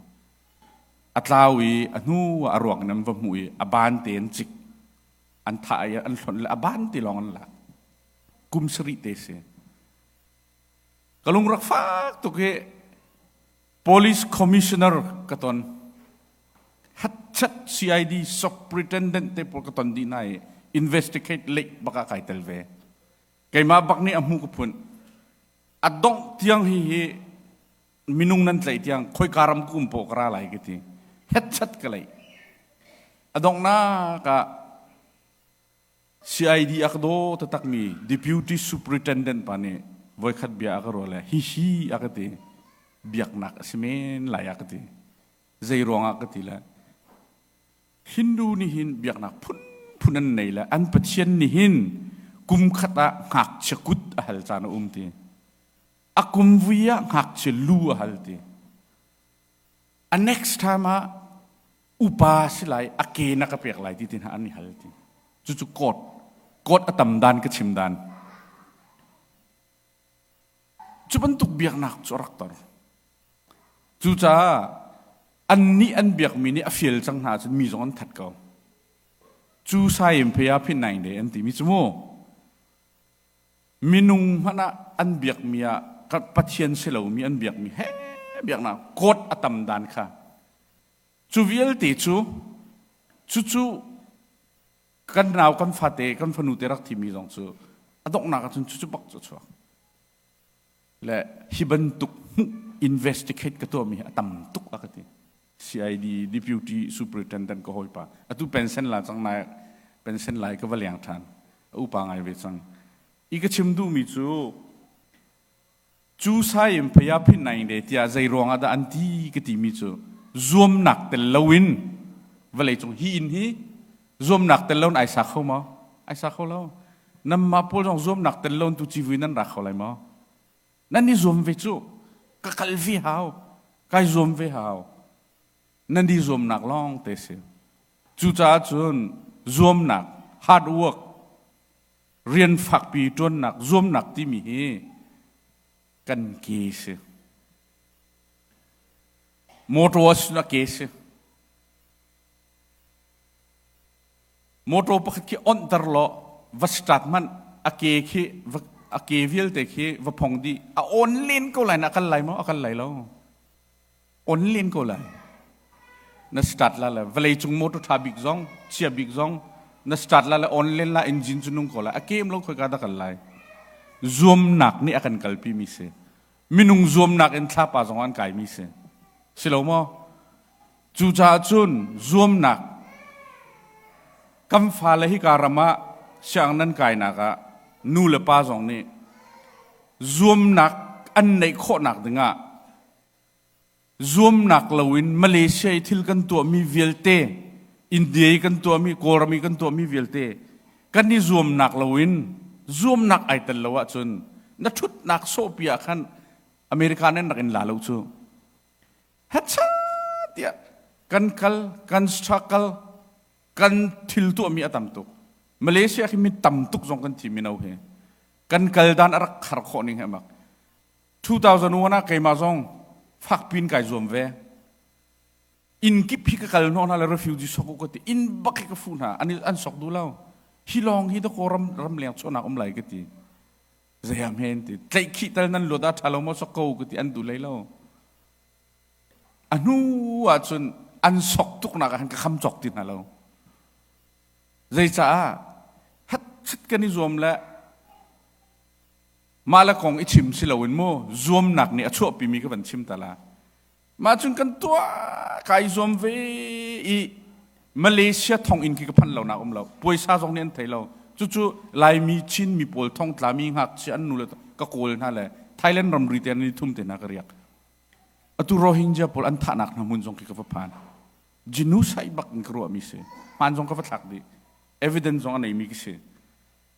A tlau i a hnu ah a ruak in an va hmuh i a ban te an cik. An thah i an hlonh le a ban te lawng an lak. Kum sarih te si. Ka lung rak fak tuk hi police commissioner ka ton. Hatchat CID superintendent te pawl ka ton dih hna i investigate late bak ah kai tel ve. Keimah bak nih a hmu ka phun. A dongh tiang hi hi minung nan tlaih tiang khoika ram ka um poh ka ra lai ka ti hetchat ka leih a donghnak ah CID a ka daw taktakmi deputy superintendent pa nih voikhat bia a ka ruah le hihi a ka ti biaknak a si men lai a ka ti zei ruangah ka ti le Hindu nih hin biaknak phunphun an nei le an pathian nih hin kum khat ah ngakchia kut a hal caan a um ti A kum vui ah ngakchia lu a hal ti. A next time ah upa si lai a ke na ka pek lai ti ti hna an i hal ti. Cucu court. Court a tam dan ka chim dan. Cu bantuk biaknak cu a rak tor. Cucaah annih an biakmi nih a fial cang hna ahcun mi zong an that ko. Cu sai in phei ah phin naing de an timi cu mu. Minung hmanh ah an biakmi ah Pathian si lomi an biakmi he biaknak court a tam dan kha cu vialte cu cucu kan nau kan fate kan fanu te rak thimi zong cu a donghnak ahcun cucu bak cu a chuak le hi bantuk hmuh investigate ka tuahmi hi a tam tuk a ka ti CID deputy superintendent ka hawipa atu pension la cang nai pension lai ka va leng ṭhan a upa ngai ve cang i ka chim duhmi cu cu sai in phaya phin nai de tiah zei ruang ah dah an ti ka timi cu zuamnak tel loin vawlei cung hi inn hi zuamnak tel loin ai sa kho maw ai sa kho lo nanmah pawl zong zuamnak tel loin tu civui nan ra kho lai maw nan i zuam ve cu ka kal ve hau kai zuam ve hau nan i zuamnak lawng te si cucaah cun zuamnak. Hard work, rian fakpi ṭuannak, zuamnak timi hi kan ke si. Motor a na ke si. Motor pakhat khi onhter law va start hmanh, a ke khi a ke vialte khi va phong dih, a on len ko lai na kal lai maw? A kal lai lo. On len ko lai. Na start la le vawlei cung motor tha bik zong chia bik zong na start la le on len la, engine cu nung ko lai, a kem lo, khoi ka da kal lai? Zuamnak nih a kan kalpi mi si. Minung zuamnak in thlapa zong an kai mi si. Si lo maw? Cucaah cun zuamnak kan fale hi ka ram ah siang nan kainak ah nu le pa zong nih zuamnak an neih khawhnak dingah, zuamnak loin Malaysia i thil kan tuahmi vialte, India i kan tuahmi, Kawlram i kan tuahmi vialte kan i zuamnak loin, zuamnak ai tel lo ahcun na ṭhutnak sawhpi ah khan America nan rak in la lo cu. Hatcha tiah kan kal, kan struggle, kan thil tuahmi a tam tuk. Malaysia khi mi tam tuk zong kan thi mino he kan kal dan a rak khar khawh ning he mak. 2001 ah keimah zong fakpin kai zuam ve. Inn kip hi ka kal hnawh hna le refugee sok ka ti, inn bak hi ka fu hna, an sok duh lo. Hi lawng hi dakaw ram ramleng chuahnak um lai ka ti. Zeiam he ti tlaih khih tal nan luat ah ṭha lo maw, sok ko ka ti, an duh lei lo. A hnu ah cun an sok tuk nak ah khan ka kham cawk ti hna lo. Zeicaah hat chit kan i zuam le mah le kong i chim si loin mu, zuamnak nih a chuahpimi ka van chim ta la. Mah cun kan tuah, kai zuam ve i Malaysia thonginn khi ka phanh lo nak um lo. Puaisa zong nih an thei lo. Cucu Laimi Chin mi pawl thongtla mi ngakchia an nu le ka kawl hna le Thailand ramri te an i thum te hna ka riak. Atu Rohingya pawl an thahnak hna hmun zong khi ka va phan. Genocide bak in ka ruahmi si. Hmaan zong ka va thlak dih. Evidence zong a neimi ka si.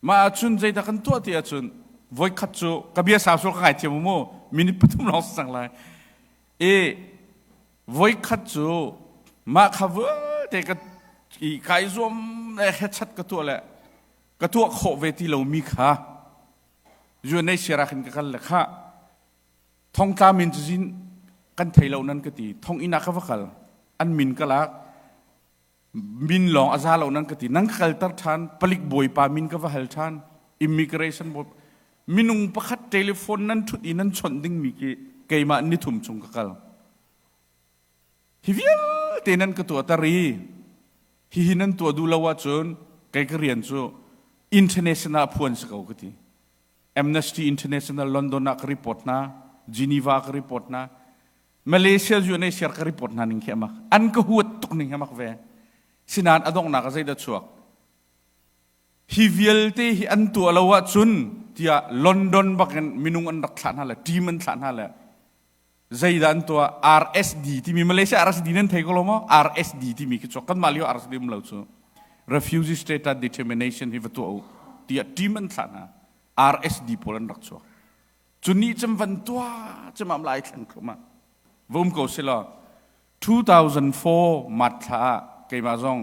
Mah ahcun zeidah kan tuah ti ahcun, voikhat cu ka bia sau sual ka ngaithiam mu, minute 3 lawng si cang lai. E voikhat cu mah kha vialte ka i kai zuam le hechat ka tuah le ka tuah khawh ve ti lomi kha UNHCR ah khin ka kal le kha thongtla min cu zin kan thei lo nan ka ti. Thong inn ah ka va kal, an min ka lak, min lawng a za lo nan ka ti. Nan ka kalter ṭhan, palik bawipa min ka va hal ṭhan, immigration bawi. Minung pakhat telephone nan ṭhut i nan chawnh dingmi khi keimah nithum chung ka kal. Hi vialte nan ka tuahter i hihi nan tuah duh lo ahcun kei ka rian cu international phuan si ko ka ti. Amnesty International London ah ka report hna, Geneva ka report hna, Malaysia UNHCR ka report hna ning khi amak. An ka huat tuk ning hi amak ve. Sinain a donghnak ah zeidah chuak? Hi vialte hi an tuah lo ahcun tiah London bakin minung an rak thlah hna le team an thlah hna le zeidah an tuah? RSD timi, Malaysia RSD nan thei ko lo maw? RSD timi khi chuak. Kanmah lio RSD um lo cu. Refugee Status Determination hi va tuah u tiah team an thlah hna. RSD pawl an rak chuak. Cu ni cem van tua cemam lai thlen khoma vum ko sila. 2004 mat thla ah keimah zong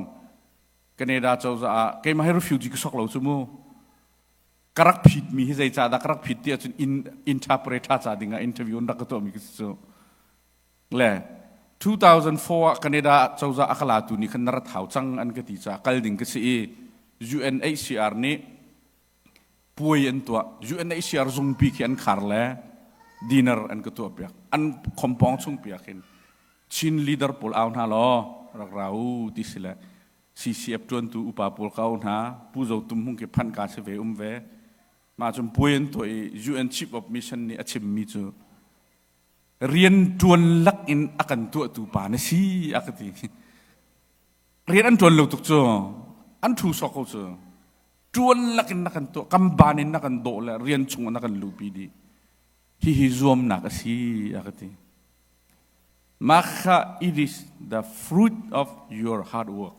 Canada cozah ah keimah hi refugee ka sok lo cu mu. Ka rak phit mi hi zei ca dah ka rak phit ti ahcun in interpreter ca ding ah interview an rak ka tuah mi ka si cu le 2004 ah Canada cozah a ka latu nih khan na rat hau cang an ka ti caah kal ding ka si i UNHCR nih puai an tuah. UNHCR zungpi khi an khar le dinner an ka tuah piak. An khompong chung piak hin Chin leader pawl au hna law rak ra u ti si le CCF tuantu upa pawl ka au hna. Pu Zo Tum Hmung khi phanh ka si ve, um ve. Mah cun puai an tuah i UN Chief of Mission nih a chimmi cu rian tuan lak in a kan tuahtu pa na si a ka ti. Rian an tuan lo tuk cu, an thu sok ko cu. Ṭuan lakin na kan tuah, kan ban in na kan dawh le rian chungah na kan luhpi dih. Hihi zuamnak a si a ka ti. Mah kha it is the fruit of your hard work,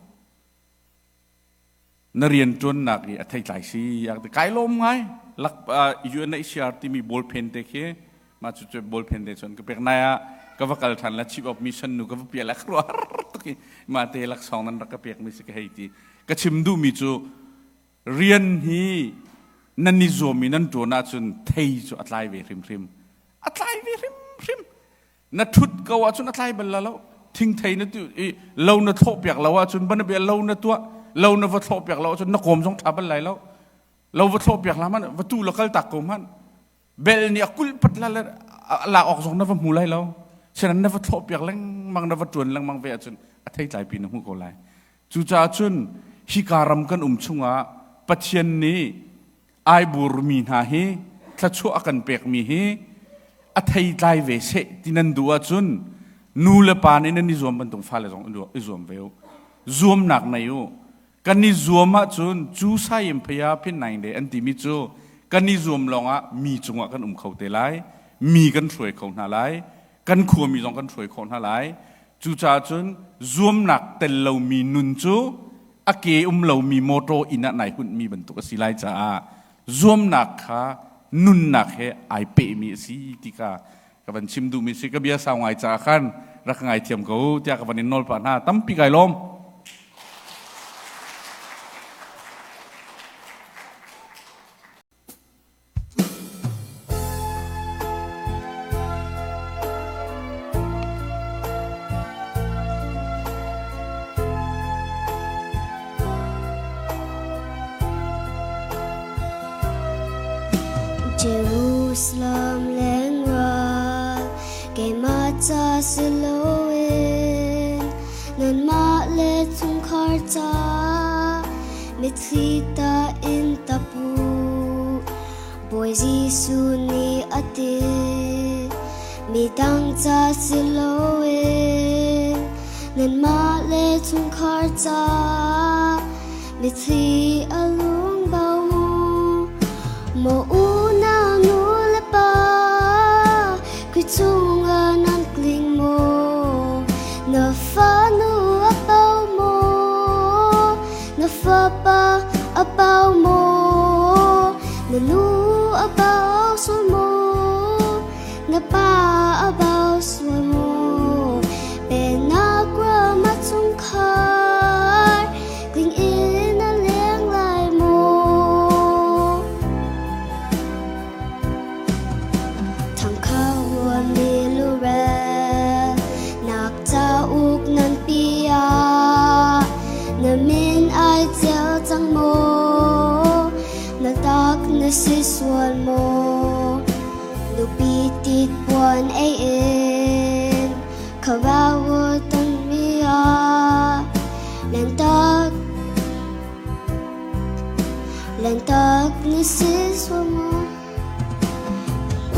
na rian ṭuannak i a theitlai si a ka ti. Kai lawm ngai. Lak UNHCR timi ballpen te khi, mah cu cu ballpen te cun ka pek. Nai ah ka va kal ṭhan la chief of mission nu ka va pial a khuaruahhar tuk i mah te laksawng nan rak ka pek mi si ka hei ti. Ka chim duhmi cu. Rian hi nan i zuam i nan ṭuan ahcun thei cu a tlai ve hrimhrim. A tlai ve hrimhrim. Na ṭhut ko ahcun a tlai bal la lo. Thingthei na tu i lo na thlawh piak lo ahcun banabia lo na tuah lo na va thlawh piak lo ahcun na kawm zong ṭha bal lai lo. Lo va thlawh piak la hmanh va tu la kal tak ko hmanh. Bel nih a kulh pat la le lak awk zong na va hmu lai lo. Sinan na va thlawh piak lengmang na va ṭuan lengmang ve ahcun a thei tlai pi na hmuh ko lai. Cucaah cun hika ram kan um chungah Pathian nih aiburmi hna hi thluachuah a kan pekmi hi a theitlai ve seh ti nan duh ahcun nu le pa nih nan i zuam bantuk fale zong i zuam ve u. Zuamnak nei u. Kan i zuam ahcun cu sayim phaya phin naing de an timi cu kan i zuam lawngah mi cungah kan um kho te lai. Mi kan hruai kho hna lai. Kan khuami zong kan hruai khawh hna lai. Cucaah cun zuamnak tel lomi nun cu a ke um lomi motor inn ah nai hunhmi bantuk a si lai caah zuamnak kha nunnak he ai pehmi a si ti kha ka van chim duhmi si. Ka bia sau ngai caah khan rak ka ngaithiam ko tiah ka van in nawl pah hna. Tampi kai lawm. Jerusalem lengral keimah ca si loin nanmah le chungkhar ca Mitthli ta in tapu Bawi Jesuh nih a ti Midang ca si loin nanmah le chungkhar ca mitthli a lung bau mu Maw unau nu le pa Khui chungah nan tling maw Na fanu a pau maw Na fapa a pau maw Na nu a pau sual maw Na pa a bau sual maw Pennak ram a chungkhar tling in a leng lai maw Thangkharuami lurel nak cauk nan piah na min ai cel cang maw na tak na si sual maw nupi tit puan ei in kharau tan mi ah lentak lentak na si sual maw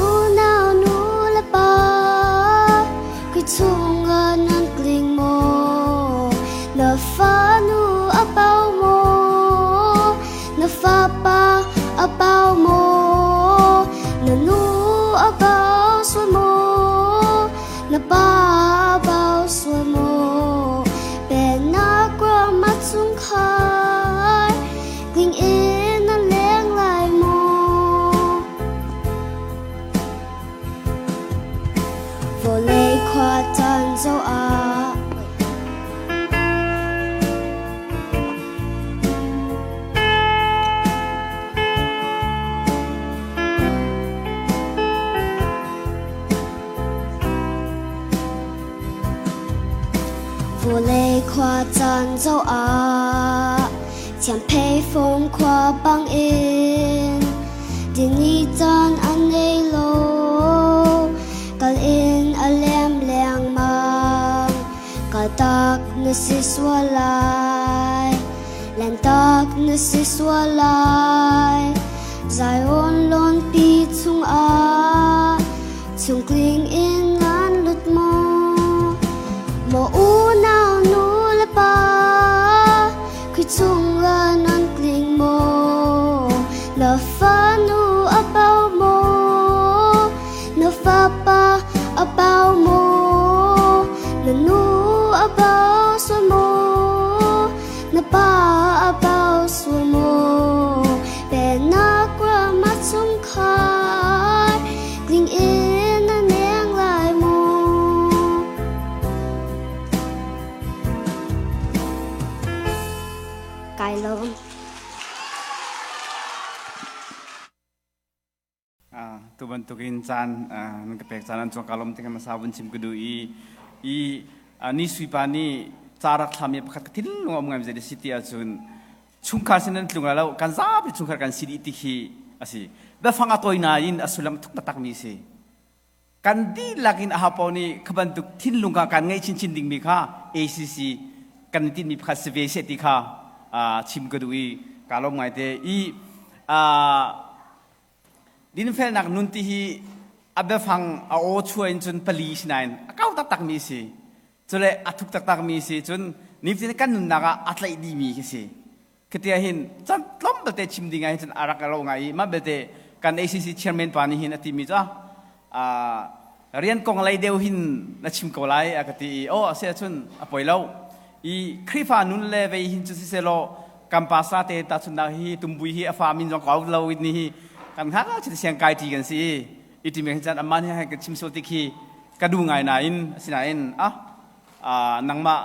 Unau nu le pa Khui chungah nan tling maw Na fanu a pau maw Na fapa a pau maw Na nu a pau sual maw Na pa a pau sual maw Pennak ram a chungkhar Tling in na leng lai maw? Vawlei khua caan zoh ah Vawlei khua caan zoh ah Thiamphei fung khua bangin dini caan an nei lo kal in a lem lengmang kaltak na si sual lai lentak na si sual lai Zion lawnpi chungah chungtling in an lut maw maw unau nu le pa Khi chungah nan tling maw? Na fanu a pau maw? Na fapa a pau maw? Na nu a pau sual maw? Na pa a pau sual maw? Pennak ram a chungkhar. Tu bantukin caan nan ka pek caan an chuak ka lom ti ka sa vun chim ka du i i ni sui pa nih ca rak thlami pakhat ka thinlung um ngai zei si ti ahcun chungkhar sin nan tlung lo kan zapi chungkhar kan si dih ti khi asi biafang a tawi nain a sullam thuk taktak mi si. Kan dihlak in aho nih kha bantuk thinlung kha kan ngeih chinchin dingmi kha ACC kan i tinhmi pakhat si ve seh ti kha chim ka duh i kaa lawm ngaite. I dinfelnak nun ti hi a biafang a aw chuah in cun pali si nain a kau taktakmi si. Cule a thuk taktakmi si. Cun nifatin kan nunnak ah a tlaih dihmi khi si. Khitia hin chan tlawm belte chim ding ah hin cun a rak ro ngai i mah belte kan ACC chairman pa nih hin a timi cu rian kong lei deuh hin na chim ko lai a ka ti i aw a si ahcun a poi lo. I Khrihfa nun le vei hin cu siselaw kan pa sa te tahchunnak hi tumbui hi a fa min zong ko lo ni hi kan hngak ah siang kai ṭi kan si i i timi hin cun amah nih ka chim sual ti khi ka duh ngai nain asinain ah nangmah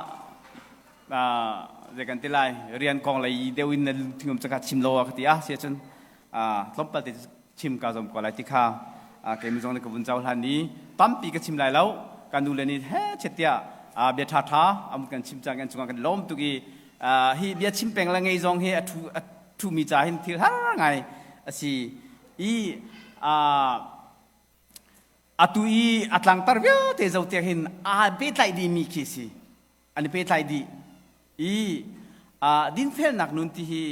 zei kan ti lai rian kong lei deuh in na lungthingum caka chim lo ka ti a si ahcun tlawmpal te chim ka zom ko lai ti kha keimi zong nih ka vun cohlan hlan i tampi ka chim lai lo. Kan nu le nih he chet tiah bia ṭha ṭha am kan chim cang kan cungah kan lawm tuk i hi bia chim peng le ngei zong hi a thu a thumi ca hin thil har ngai a si i atu i a tlangtar vialte zo tiang hin aa pehtlaih dihmi khi si. An i pehtlai dih i dinfelnak nun ti hi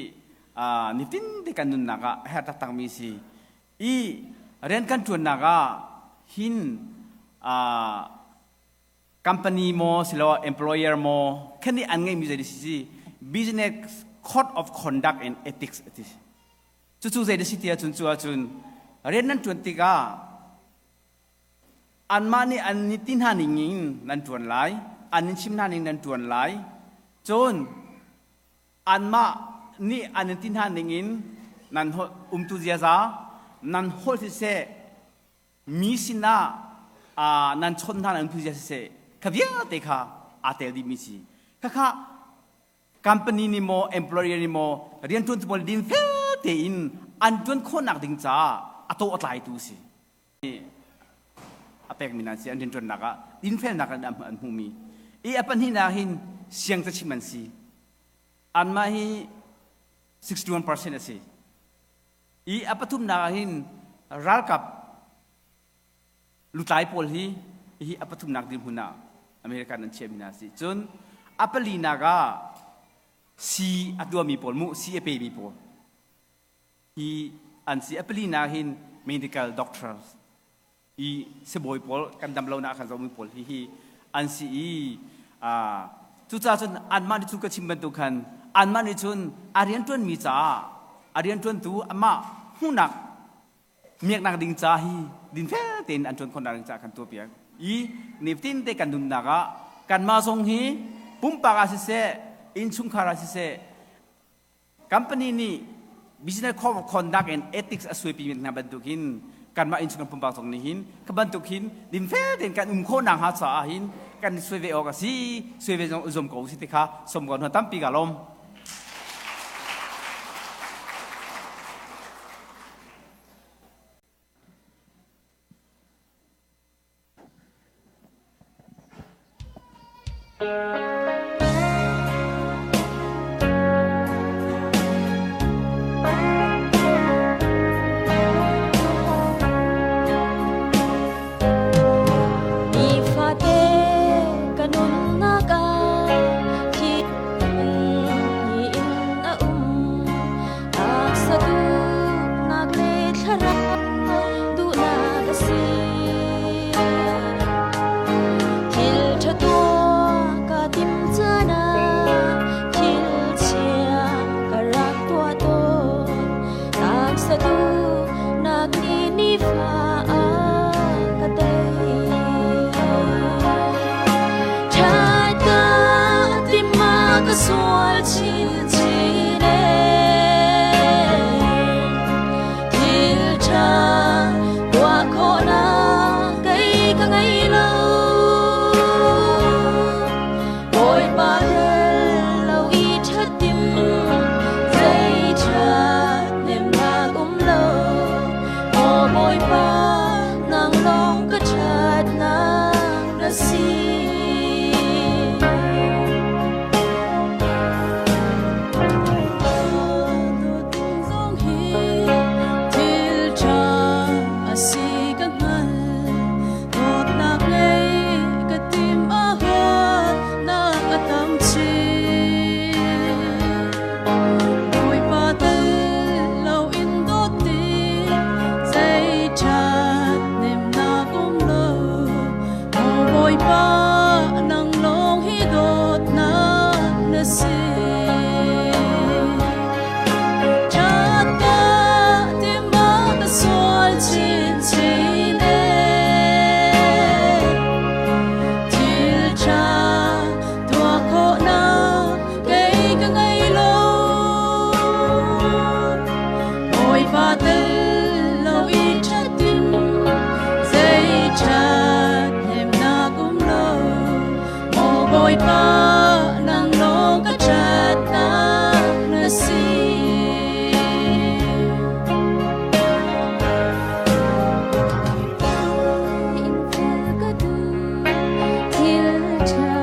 nitin te kan nunnak ah a herh taktakmi si. I rian kan ṭuannak ah hin company maw silo employer maw khen nih an ngeihmi zei si business code of conduct and ethics ati. Cucu zei si ti ahcun cu ahcun rian nan ṭuan tikah Anmah nih an ni ti hna ning in nan ṭuan lai, an in chim hna ning nan ṭuan lai. Cun anmah nih an in ti hna ning in nan umtu ziaza, nan holh siseh, mi sinah nan chawnh hna nan umtu zia siseh, kha vialte kha aa tel dihmi si. Khakha company nih maw employer nih maw rianṭuantu pawl din fel tein an ṭuan khawhnak ding caah a tawh a tlaitu si. A pekmi nan si. An rianṭuannak ah dinfelnak an an hmuhmi i a pahnihnak hin siang cachim an si. Anmah hi 61% a si i a pathumnak ah hin ralkap lutlai pawl hi hi a pathumnak dirhmun ah American an chiahmi hna si. Cun a palinak ah si a tuahmi pawl mu si a pemi pawl hi an si. A palinak hin medical doctors i sibawi pawl kan dam lonak kan zohmi pawl hi hi an si i cucaah cun anmah nih cun ka chim bantuk khan anmah nih cun a rianṭuanmi caah a rianṭuantu amah hmuhnak miaknak ding ca hi dinfel tein an ṭuan khawhnak ding caah kan tuahpiak i nifatin te kan nunnak ah kanmah zong hi pumpak ah siseh, innchungkhar ah siseh, company nih business code of conduct and ethics a suaipi mi hna bantukin kanmah innchungkhar pumpak zong nih hin ka bantuk hin dinfel tein kan um khawh nak hnga caah hin kan suai ve awk a si, suai ve zong zum ko si ti kha som ko hna. Tampi ka lawm. Nifate ka nunnak ah hi in a um. Taksa duhnak le thlarau duhnak a si. Thil ṭha tuah ka tim caan ah thil chia ka rak tuah tawn. Taksa duhnak nih nifa a ka tei. Ṭhat ka tim ah ka sual chinchin ee. Thil ṭha tuah khawhnak kei ka ngei lo. Bawipa tel lo i ṭhat tim zei ṭhat hnemnak um lo. Maw Bawipa nang lawng ka ṭhatnak na si. Zong hi thil ṭha a si ka hngal. Dawtnak ngei ka tim a huatnak a tam chin. Bawipa tel loin dawt ti zei ṭhathnemnak um lo. Maw Bawipa nang lawng hi dawtnak na si. Ṭhat ka tim ah ka sual chinchin ee. Thil ṭha tuah khawhnak kei ka ngei lo. Bawipa tel lo i ṭhatin zei ṭhathnemnak um lo. Maw Bawipa nang lawng ka ṭhatnak na si. In fel ka duh, thil ṭha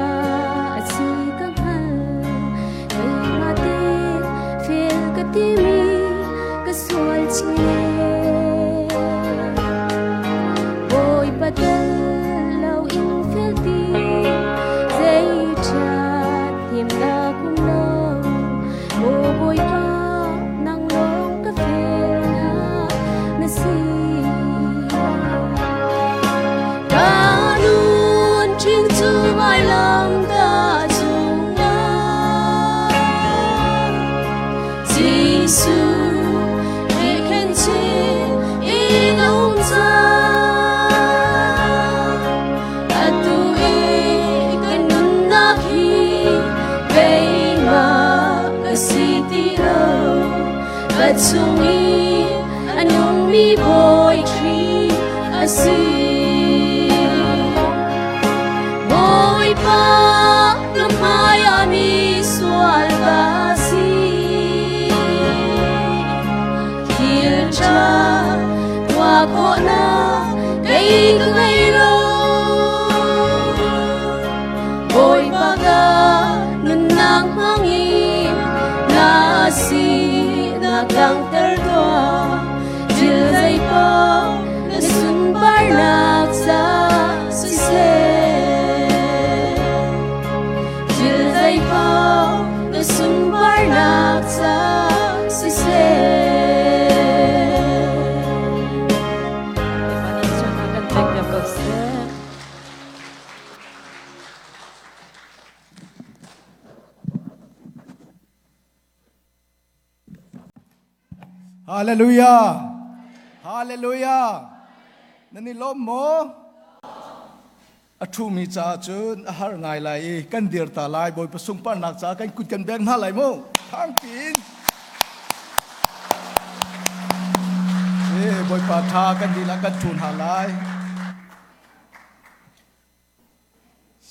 a si ka hngal. Keimah te fel ka timi ka sual chin. Bawipa tel lo in fel ti zei ṭhat himnak um lo. Maw Bawipa nang lawng ka felnak na si. Ka nun ṭhing cu vailam ta cungah Jesuh he khen chin in a um cang. Atu i ka nunnak hi keimah ka si ti lo. Ka chung i a nungmi Bawi Khrih a si. Bawipa na hmaiah mi sual ka si. Thil ṭha tuah khawhnak kei ka ngei lo. Bawipa ka nunnak hmangin na sinak langhter tuah. Thil zeipaoh na sunparnak ca siseh. Thil zeipaoh na sunparnak ca siseh. Bawipa nih thluachuahnak kan pek piak ko seh. Hallelujah! Hallelujah! Nan i lawm maw? A ṭhumi caah cun a har ngai lai i kan dir ta lai Bawipa sungparnak caah kan kut kan beng hna lai mu. Thang piin. Eh, Bawipa ṭha kan dihlak kan ṭhu hna lai.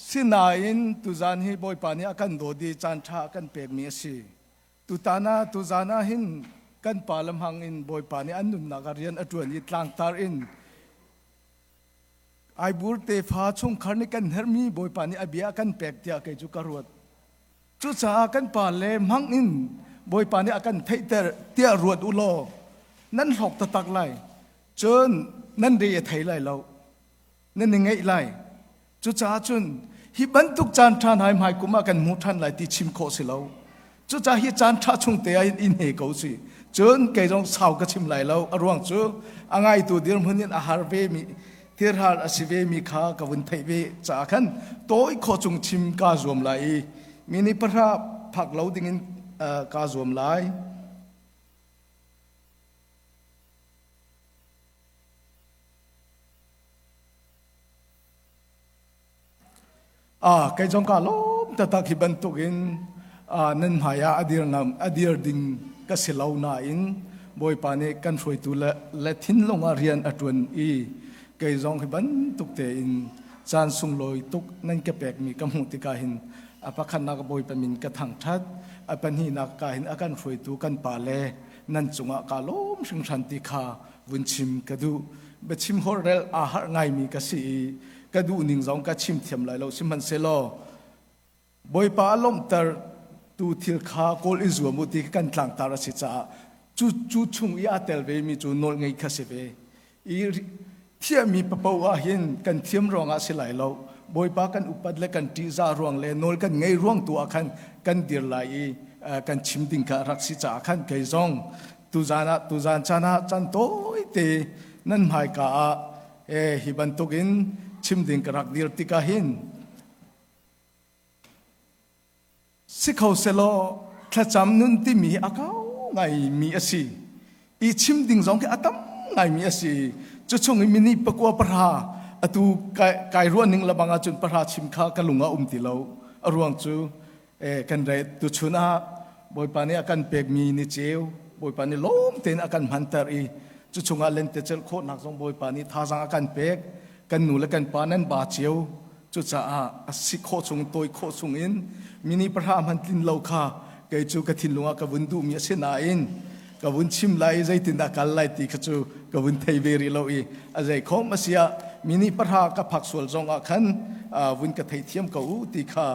Sinain tuzan hi Bawipa nih a kan dawt i caan ṭha a kan pekmi a si. Tutan ah tuzan ah hin kan pa le hmang in Bawipa nih an nunnak ah rian a ṭuan i tlangtar in Aibur tefa chungkhar nih kan herhmi Bawipa nih a bia a kan pek tiah kei cu ka ruat. Cucaah kan pa le hmang in Bawipa nih a kan theihter tiah ruat u law nan hlawk taktak lai. Cun nan re a thei lai lo. Nan i ngeih lai. Cucaah cun hi bantuk caan ṭha hna hi hmai kum ah kan hmu ṭhan lai ti chim khawh si lo. Cucaah hi caan ṭha chung te ah hin i hne ko si. Cun kei zong sau ka chim lai lo. A ruang cu a ngaitu dirhmun in a har ve mi tirhal a si ve mi kha ka vun theih ve caah khan tawi khawh chung chim kaa zuam lai i mi nih pahra phak lo dingin kaa zuam lai. Ah, kei zong ka lawm taktak hi bantukin ah, nan hmai ah a dir ngam a dir ding ka si lo nain Bawipa nih kan hruaitu le, le thinlung ah rian a ṭuan i kei zong hi bantuk tein caan sunglawi tuk nan ka pekmi ka hmuh tikah hin a pakhatnak Bawipa min ka thangṭhat a pahnihnak ka hin a kan hruaitu kan pa le nan cungah ka lawm hringhran ti kha vun chim ka duh. Biachim holhrel aa harh ngaimi ka si i ka duh ning zong ka chim thiam lai lo. Sihmanhsehlaw Bawipa a lawmhter tu thil kha kawl i zuam u ti kan tlangtar a si caah cu cu chung i aa tel ve mi cu nawl ngei kha si ve. I thiahmi papoh ah hin kan thiam ruangah si lai lo. Bawipa kan upat le kan ṭihzah ruang le nawl kan ngei ruang tu ah khan kan dir lai i kan chim ding kha rak si caah khan kei zong tuzan ah tuzan caan ah caan tawite nan hmaika ah hi bantukin chim ding ka rak dir tikah hin Si kho selaw thlacam nun timi hi a kau ngaimi a si. I chim ding zong khi a tam ngaimi a si. Cu chung i mini pakua pahra atu kai, kai ruah ning lebang ahcun pahra chim kha ka lung ah um ti lo. A ruang cu eh, kan re tuchun ah Bawipa nih a kan pekmi ni ceu Bawipa nih lawm tein a kan hmanter i cu chungah lentecelh khawhnak zong Bawipa nih thazaang a kan pek. Kan nu le kan pa nan ba cio. Cucaah a si khawh chung tawi khawh chung in mini pahra hmanh tlin lo kha kei cu ka thinlung ah ka vun duhmi a si nain ka vun chim lai i zeitindah kal lai ti kha cu ka vun thei ve rih lo i a zei khom a si ah mini pahra ka phak sual zong ah khan vun ka theithiam ko u ti kha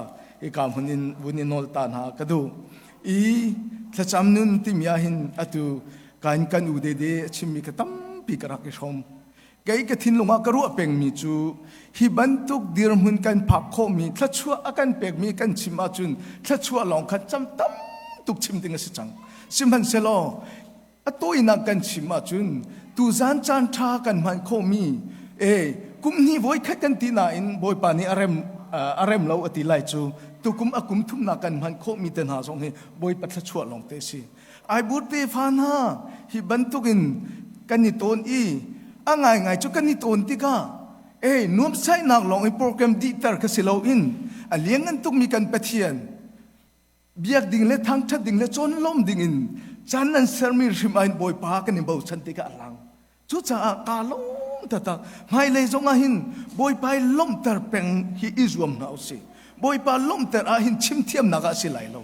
hika hmun in vun i nawl ta hna ka duh. I thlacam nun timi ah hin atu kan kan u dede a chimmi ka tampi ka rak i hrawm. Kei ka thinlung ah ka ruah pengmi cu hi bantuk dirhmun kan phak khawhmi thluachuah a kan pekmi kan chim ahcun thluachuah lawng kha cam tam tuk chim ding a si cang. Sihmanhsehlaw a tawinak kan chim ahcun tuzan caan ṭha kan hman khawhmi e kum hnih voikhat kan ti nain Bawipa nih a rem a rem lo a ti lai cu tukum a kum thumnak kan hman khawhmi te hna zong hi Bawipa thluachuah lawng te a si. Aibur tefa hna hi bantukin kan i tawn i a ngaingai cu kan i tawn tikah e nuamsaihnak lawng i program dihter kha si loin a lianngan tukmi kan Pathian biak ding le thangṭhat ding le cawnlawm ding in caan nan sermi hrim ah hin Bawipa kan i bochan tikah a lang. Cucaah kaa lawm taktak. Hmailei zong ah hin Bawipa i lawmhter peng hi i zuam hna usih. Bawipa lawmhter ah hin chimthiamnak ah si lai lo.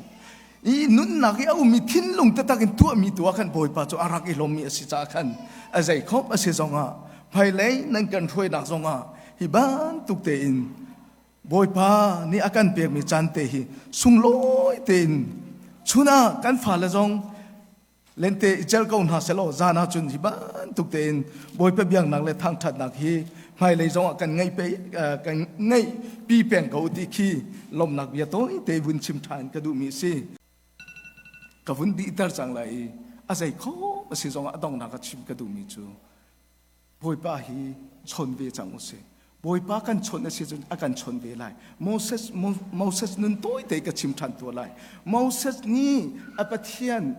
I nunnak i a ummi thinlung taktak in tuahmi tu ah khan Bawipa cu a rak i lawmmi a si caah khan a zei khop a si zong ah hmailei nan kan hruainak zong ah hi bantuk tein Bawipa nih a kan pekmi caan te hi sunglawi tein chun ah kan fale zong lente i cel ko hna selaw zan ah cun hi bantuk tein Bawipa biaknak le thangṭhatnak hi hmailei zong ah kan ngeih pe kan ngeih pi peng ko ti khi lawmhnak bia tawi te vun chim ṭhan ka duhmi a si. Ka vun dihter cang lai i a zei kho a si zong ah a donghnak a chim ka duhmi cu Bawipa hi chawn ve cang usih. Bawipa kan chawnh a si cun a kan chawn ve lai. Moses, Moses nun tawite ka chim ṭhan tuah lai. Moses nih a Pathian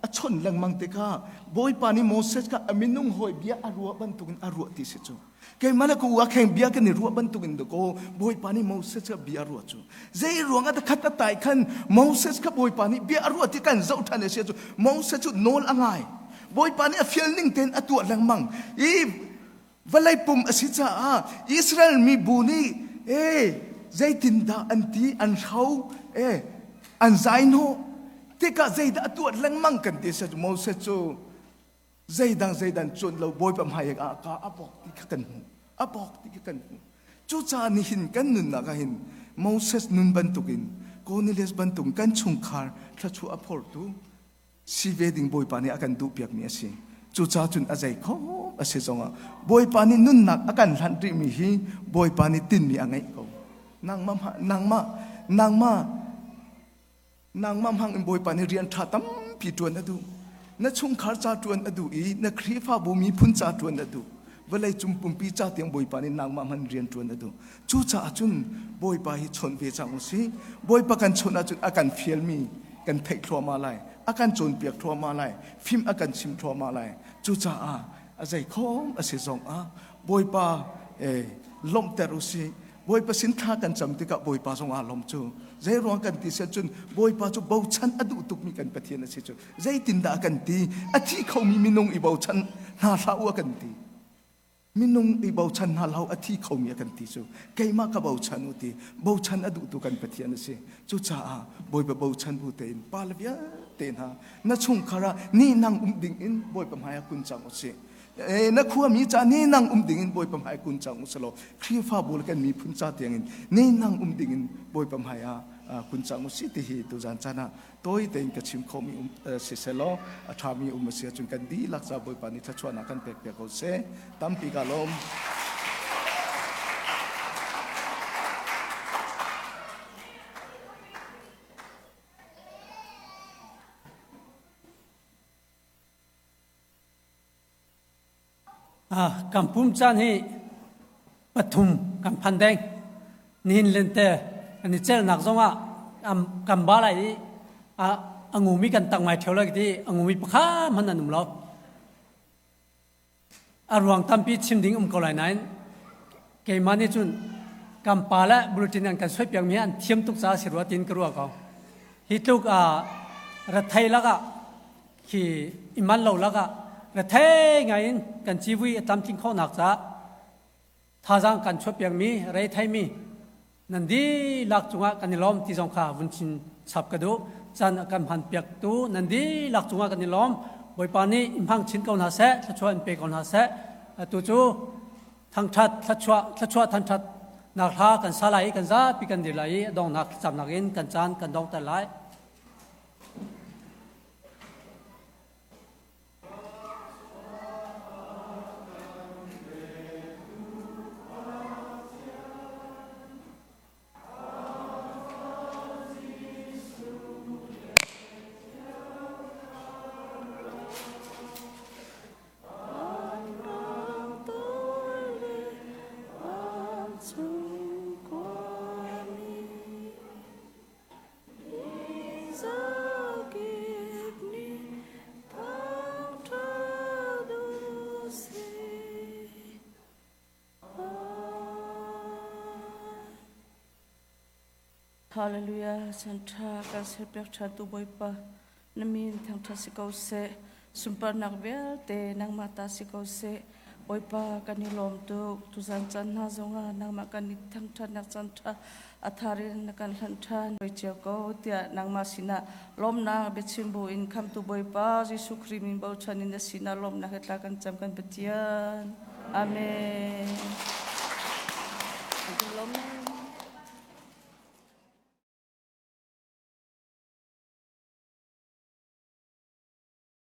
a chawnh lengmang tikah Bawipa nih Moses kha a minung hawi bia a ruah bantukin a ruah ti si cu. Keimah le ka u a kheng bia kan i ruah bantukin dakaw Bawipa nih Moses kha bia a ruah cu. Zei ruang ah khat a tai khan Moses kha Bawipa nih bia a ruah ti kan zoh ṭhan a si cu Moses cu nawl a ngai. Bawipa nih a fial ning tein a tuah lengmang i vawlei pum a si caah Israel mibu nih e zeitindah an ti an hro e an zai hnawh tikah zeidah a tuah lengmang kan ti se Moses cu zeidang zeidan cuan lo Bawipa hmai ah ka a bawk ti kha kan hmuh a bawk ti kha kan hmuh cucaah nihin kan nunnak ah hin Moses nun bantukin Cornelius bantuk kan chungkhar thluachuah a phortu si ve ding Bawipa nih a kan duhpiakmi a si. Cucaah cun a zei kho a si zongah Bawipa nih nunnak a kan hlanh rihmi hi Bawipa nih tinmi a ngeih ko. Nangmah nangmah nangmah nangmah hmang in Bawipa nih rian ṭha tampi ṭuan a duh. Na chungkhar ca ṭuan a duh i na Khrihfabu miphun ca ṭuan a duh. Vawlei cung pumpi ca tiang Bawipa nih nangmah hman rian ṭuan a duh. Cucaah cun Bawipa hi chawnh ve cang u sih. Bawipa kan chawnh ahcun a kan fialmi kan theih thluahmah lai. A kan cawnpiak thluahmah lai. Fim a kan chim thluahmah lai. Cucaah a zei khom a si zong ah Bawipa eh, lawmhter u sih. Bawipa sin thla kan cam tikah Bawipa zong aa lawm cu. Zei ruang kan ti siah cun Bawipa cu bochan a duh tukmi kan Pathian a si cu. Zeitindah a kan ti? A thi khomi minung i bochan hna hlah u a kan ti. Minung i bochan hna hlah u a thi khomi a kan ti cu. Keimah ka bochan u ti. Bochan a duhtu kan Pathian a si. Cucaah Bawipa bochan bu tein pa le vialte hna na chungkhar ah ni nang um ding in Bawipa hmai ah kun cang u sih. Na khuami ca ne nang um ding in Bawipa hmai kun cang u selaw Khrihfabu le kan miphun ca tiang in ne nang um ding in Bawipa hmai ah kun cang u si ti hi tuzan caan ah tawi tein ka chim khomi um si selaw a ṭhami um a si ahcun kan dihlak ca Bawipa nih thluachuahnak kan pek piak ko seh. Tampi ka lawm. Kan pum caan hi pathum kan phan deng. Nihin lente kan i celnak zongah kan ba lai i a ngumi kan tang ngai ṭheo lai ti a ngumi pakhat hmanh an um lo. A ruang tampi chim ding um ko lai nain keimah nih cun kan pa le bulletin an kan soipiakmi an thiam tuk caah si rua tiin ka ruah ko. Hi tluk rathei lakah khi i man lo lakah rethei ngai in kan civui a tlamtling khawhnak caah thazaang kan chuahpiakmi reitheimi nan dihlak cungah kan i lawm ti zong kha vun chin chap ka duh. Caan a kan hmanpiaktu nan dihlak cungah kan i lawm. Bawipa nih in hmang chin ko hna seh, thluachuah in pe ko hna seh. Atu cu thangthat thluachuah thluachuah thangthat nak hla kan sa lai i kan zapi kan dir lai i a donghnak thlacamnak in kan caan kan donghter lai. Hallelujah Santa kan serpiak ṭhan tu Bawipa na min thangṭhat si ko seh. Sunparnak vialte nangmah ta si ko seh. Bawipa kan i lawm tuk. Tuzan caan hna zongah nangmah kan i thangṭhatnak caan ṭha a thar in na kan hlanh ṭhan oi cio ko tiah nangmah sinah lawmnak biachim bu in khamtu Bawipa Jesuh Khrih min bochan in na sinah lawmnak he tla kan cam kan Pathian. Amen.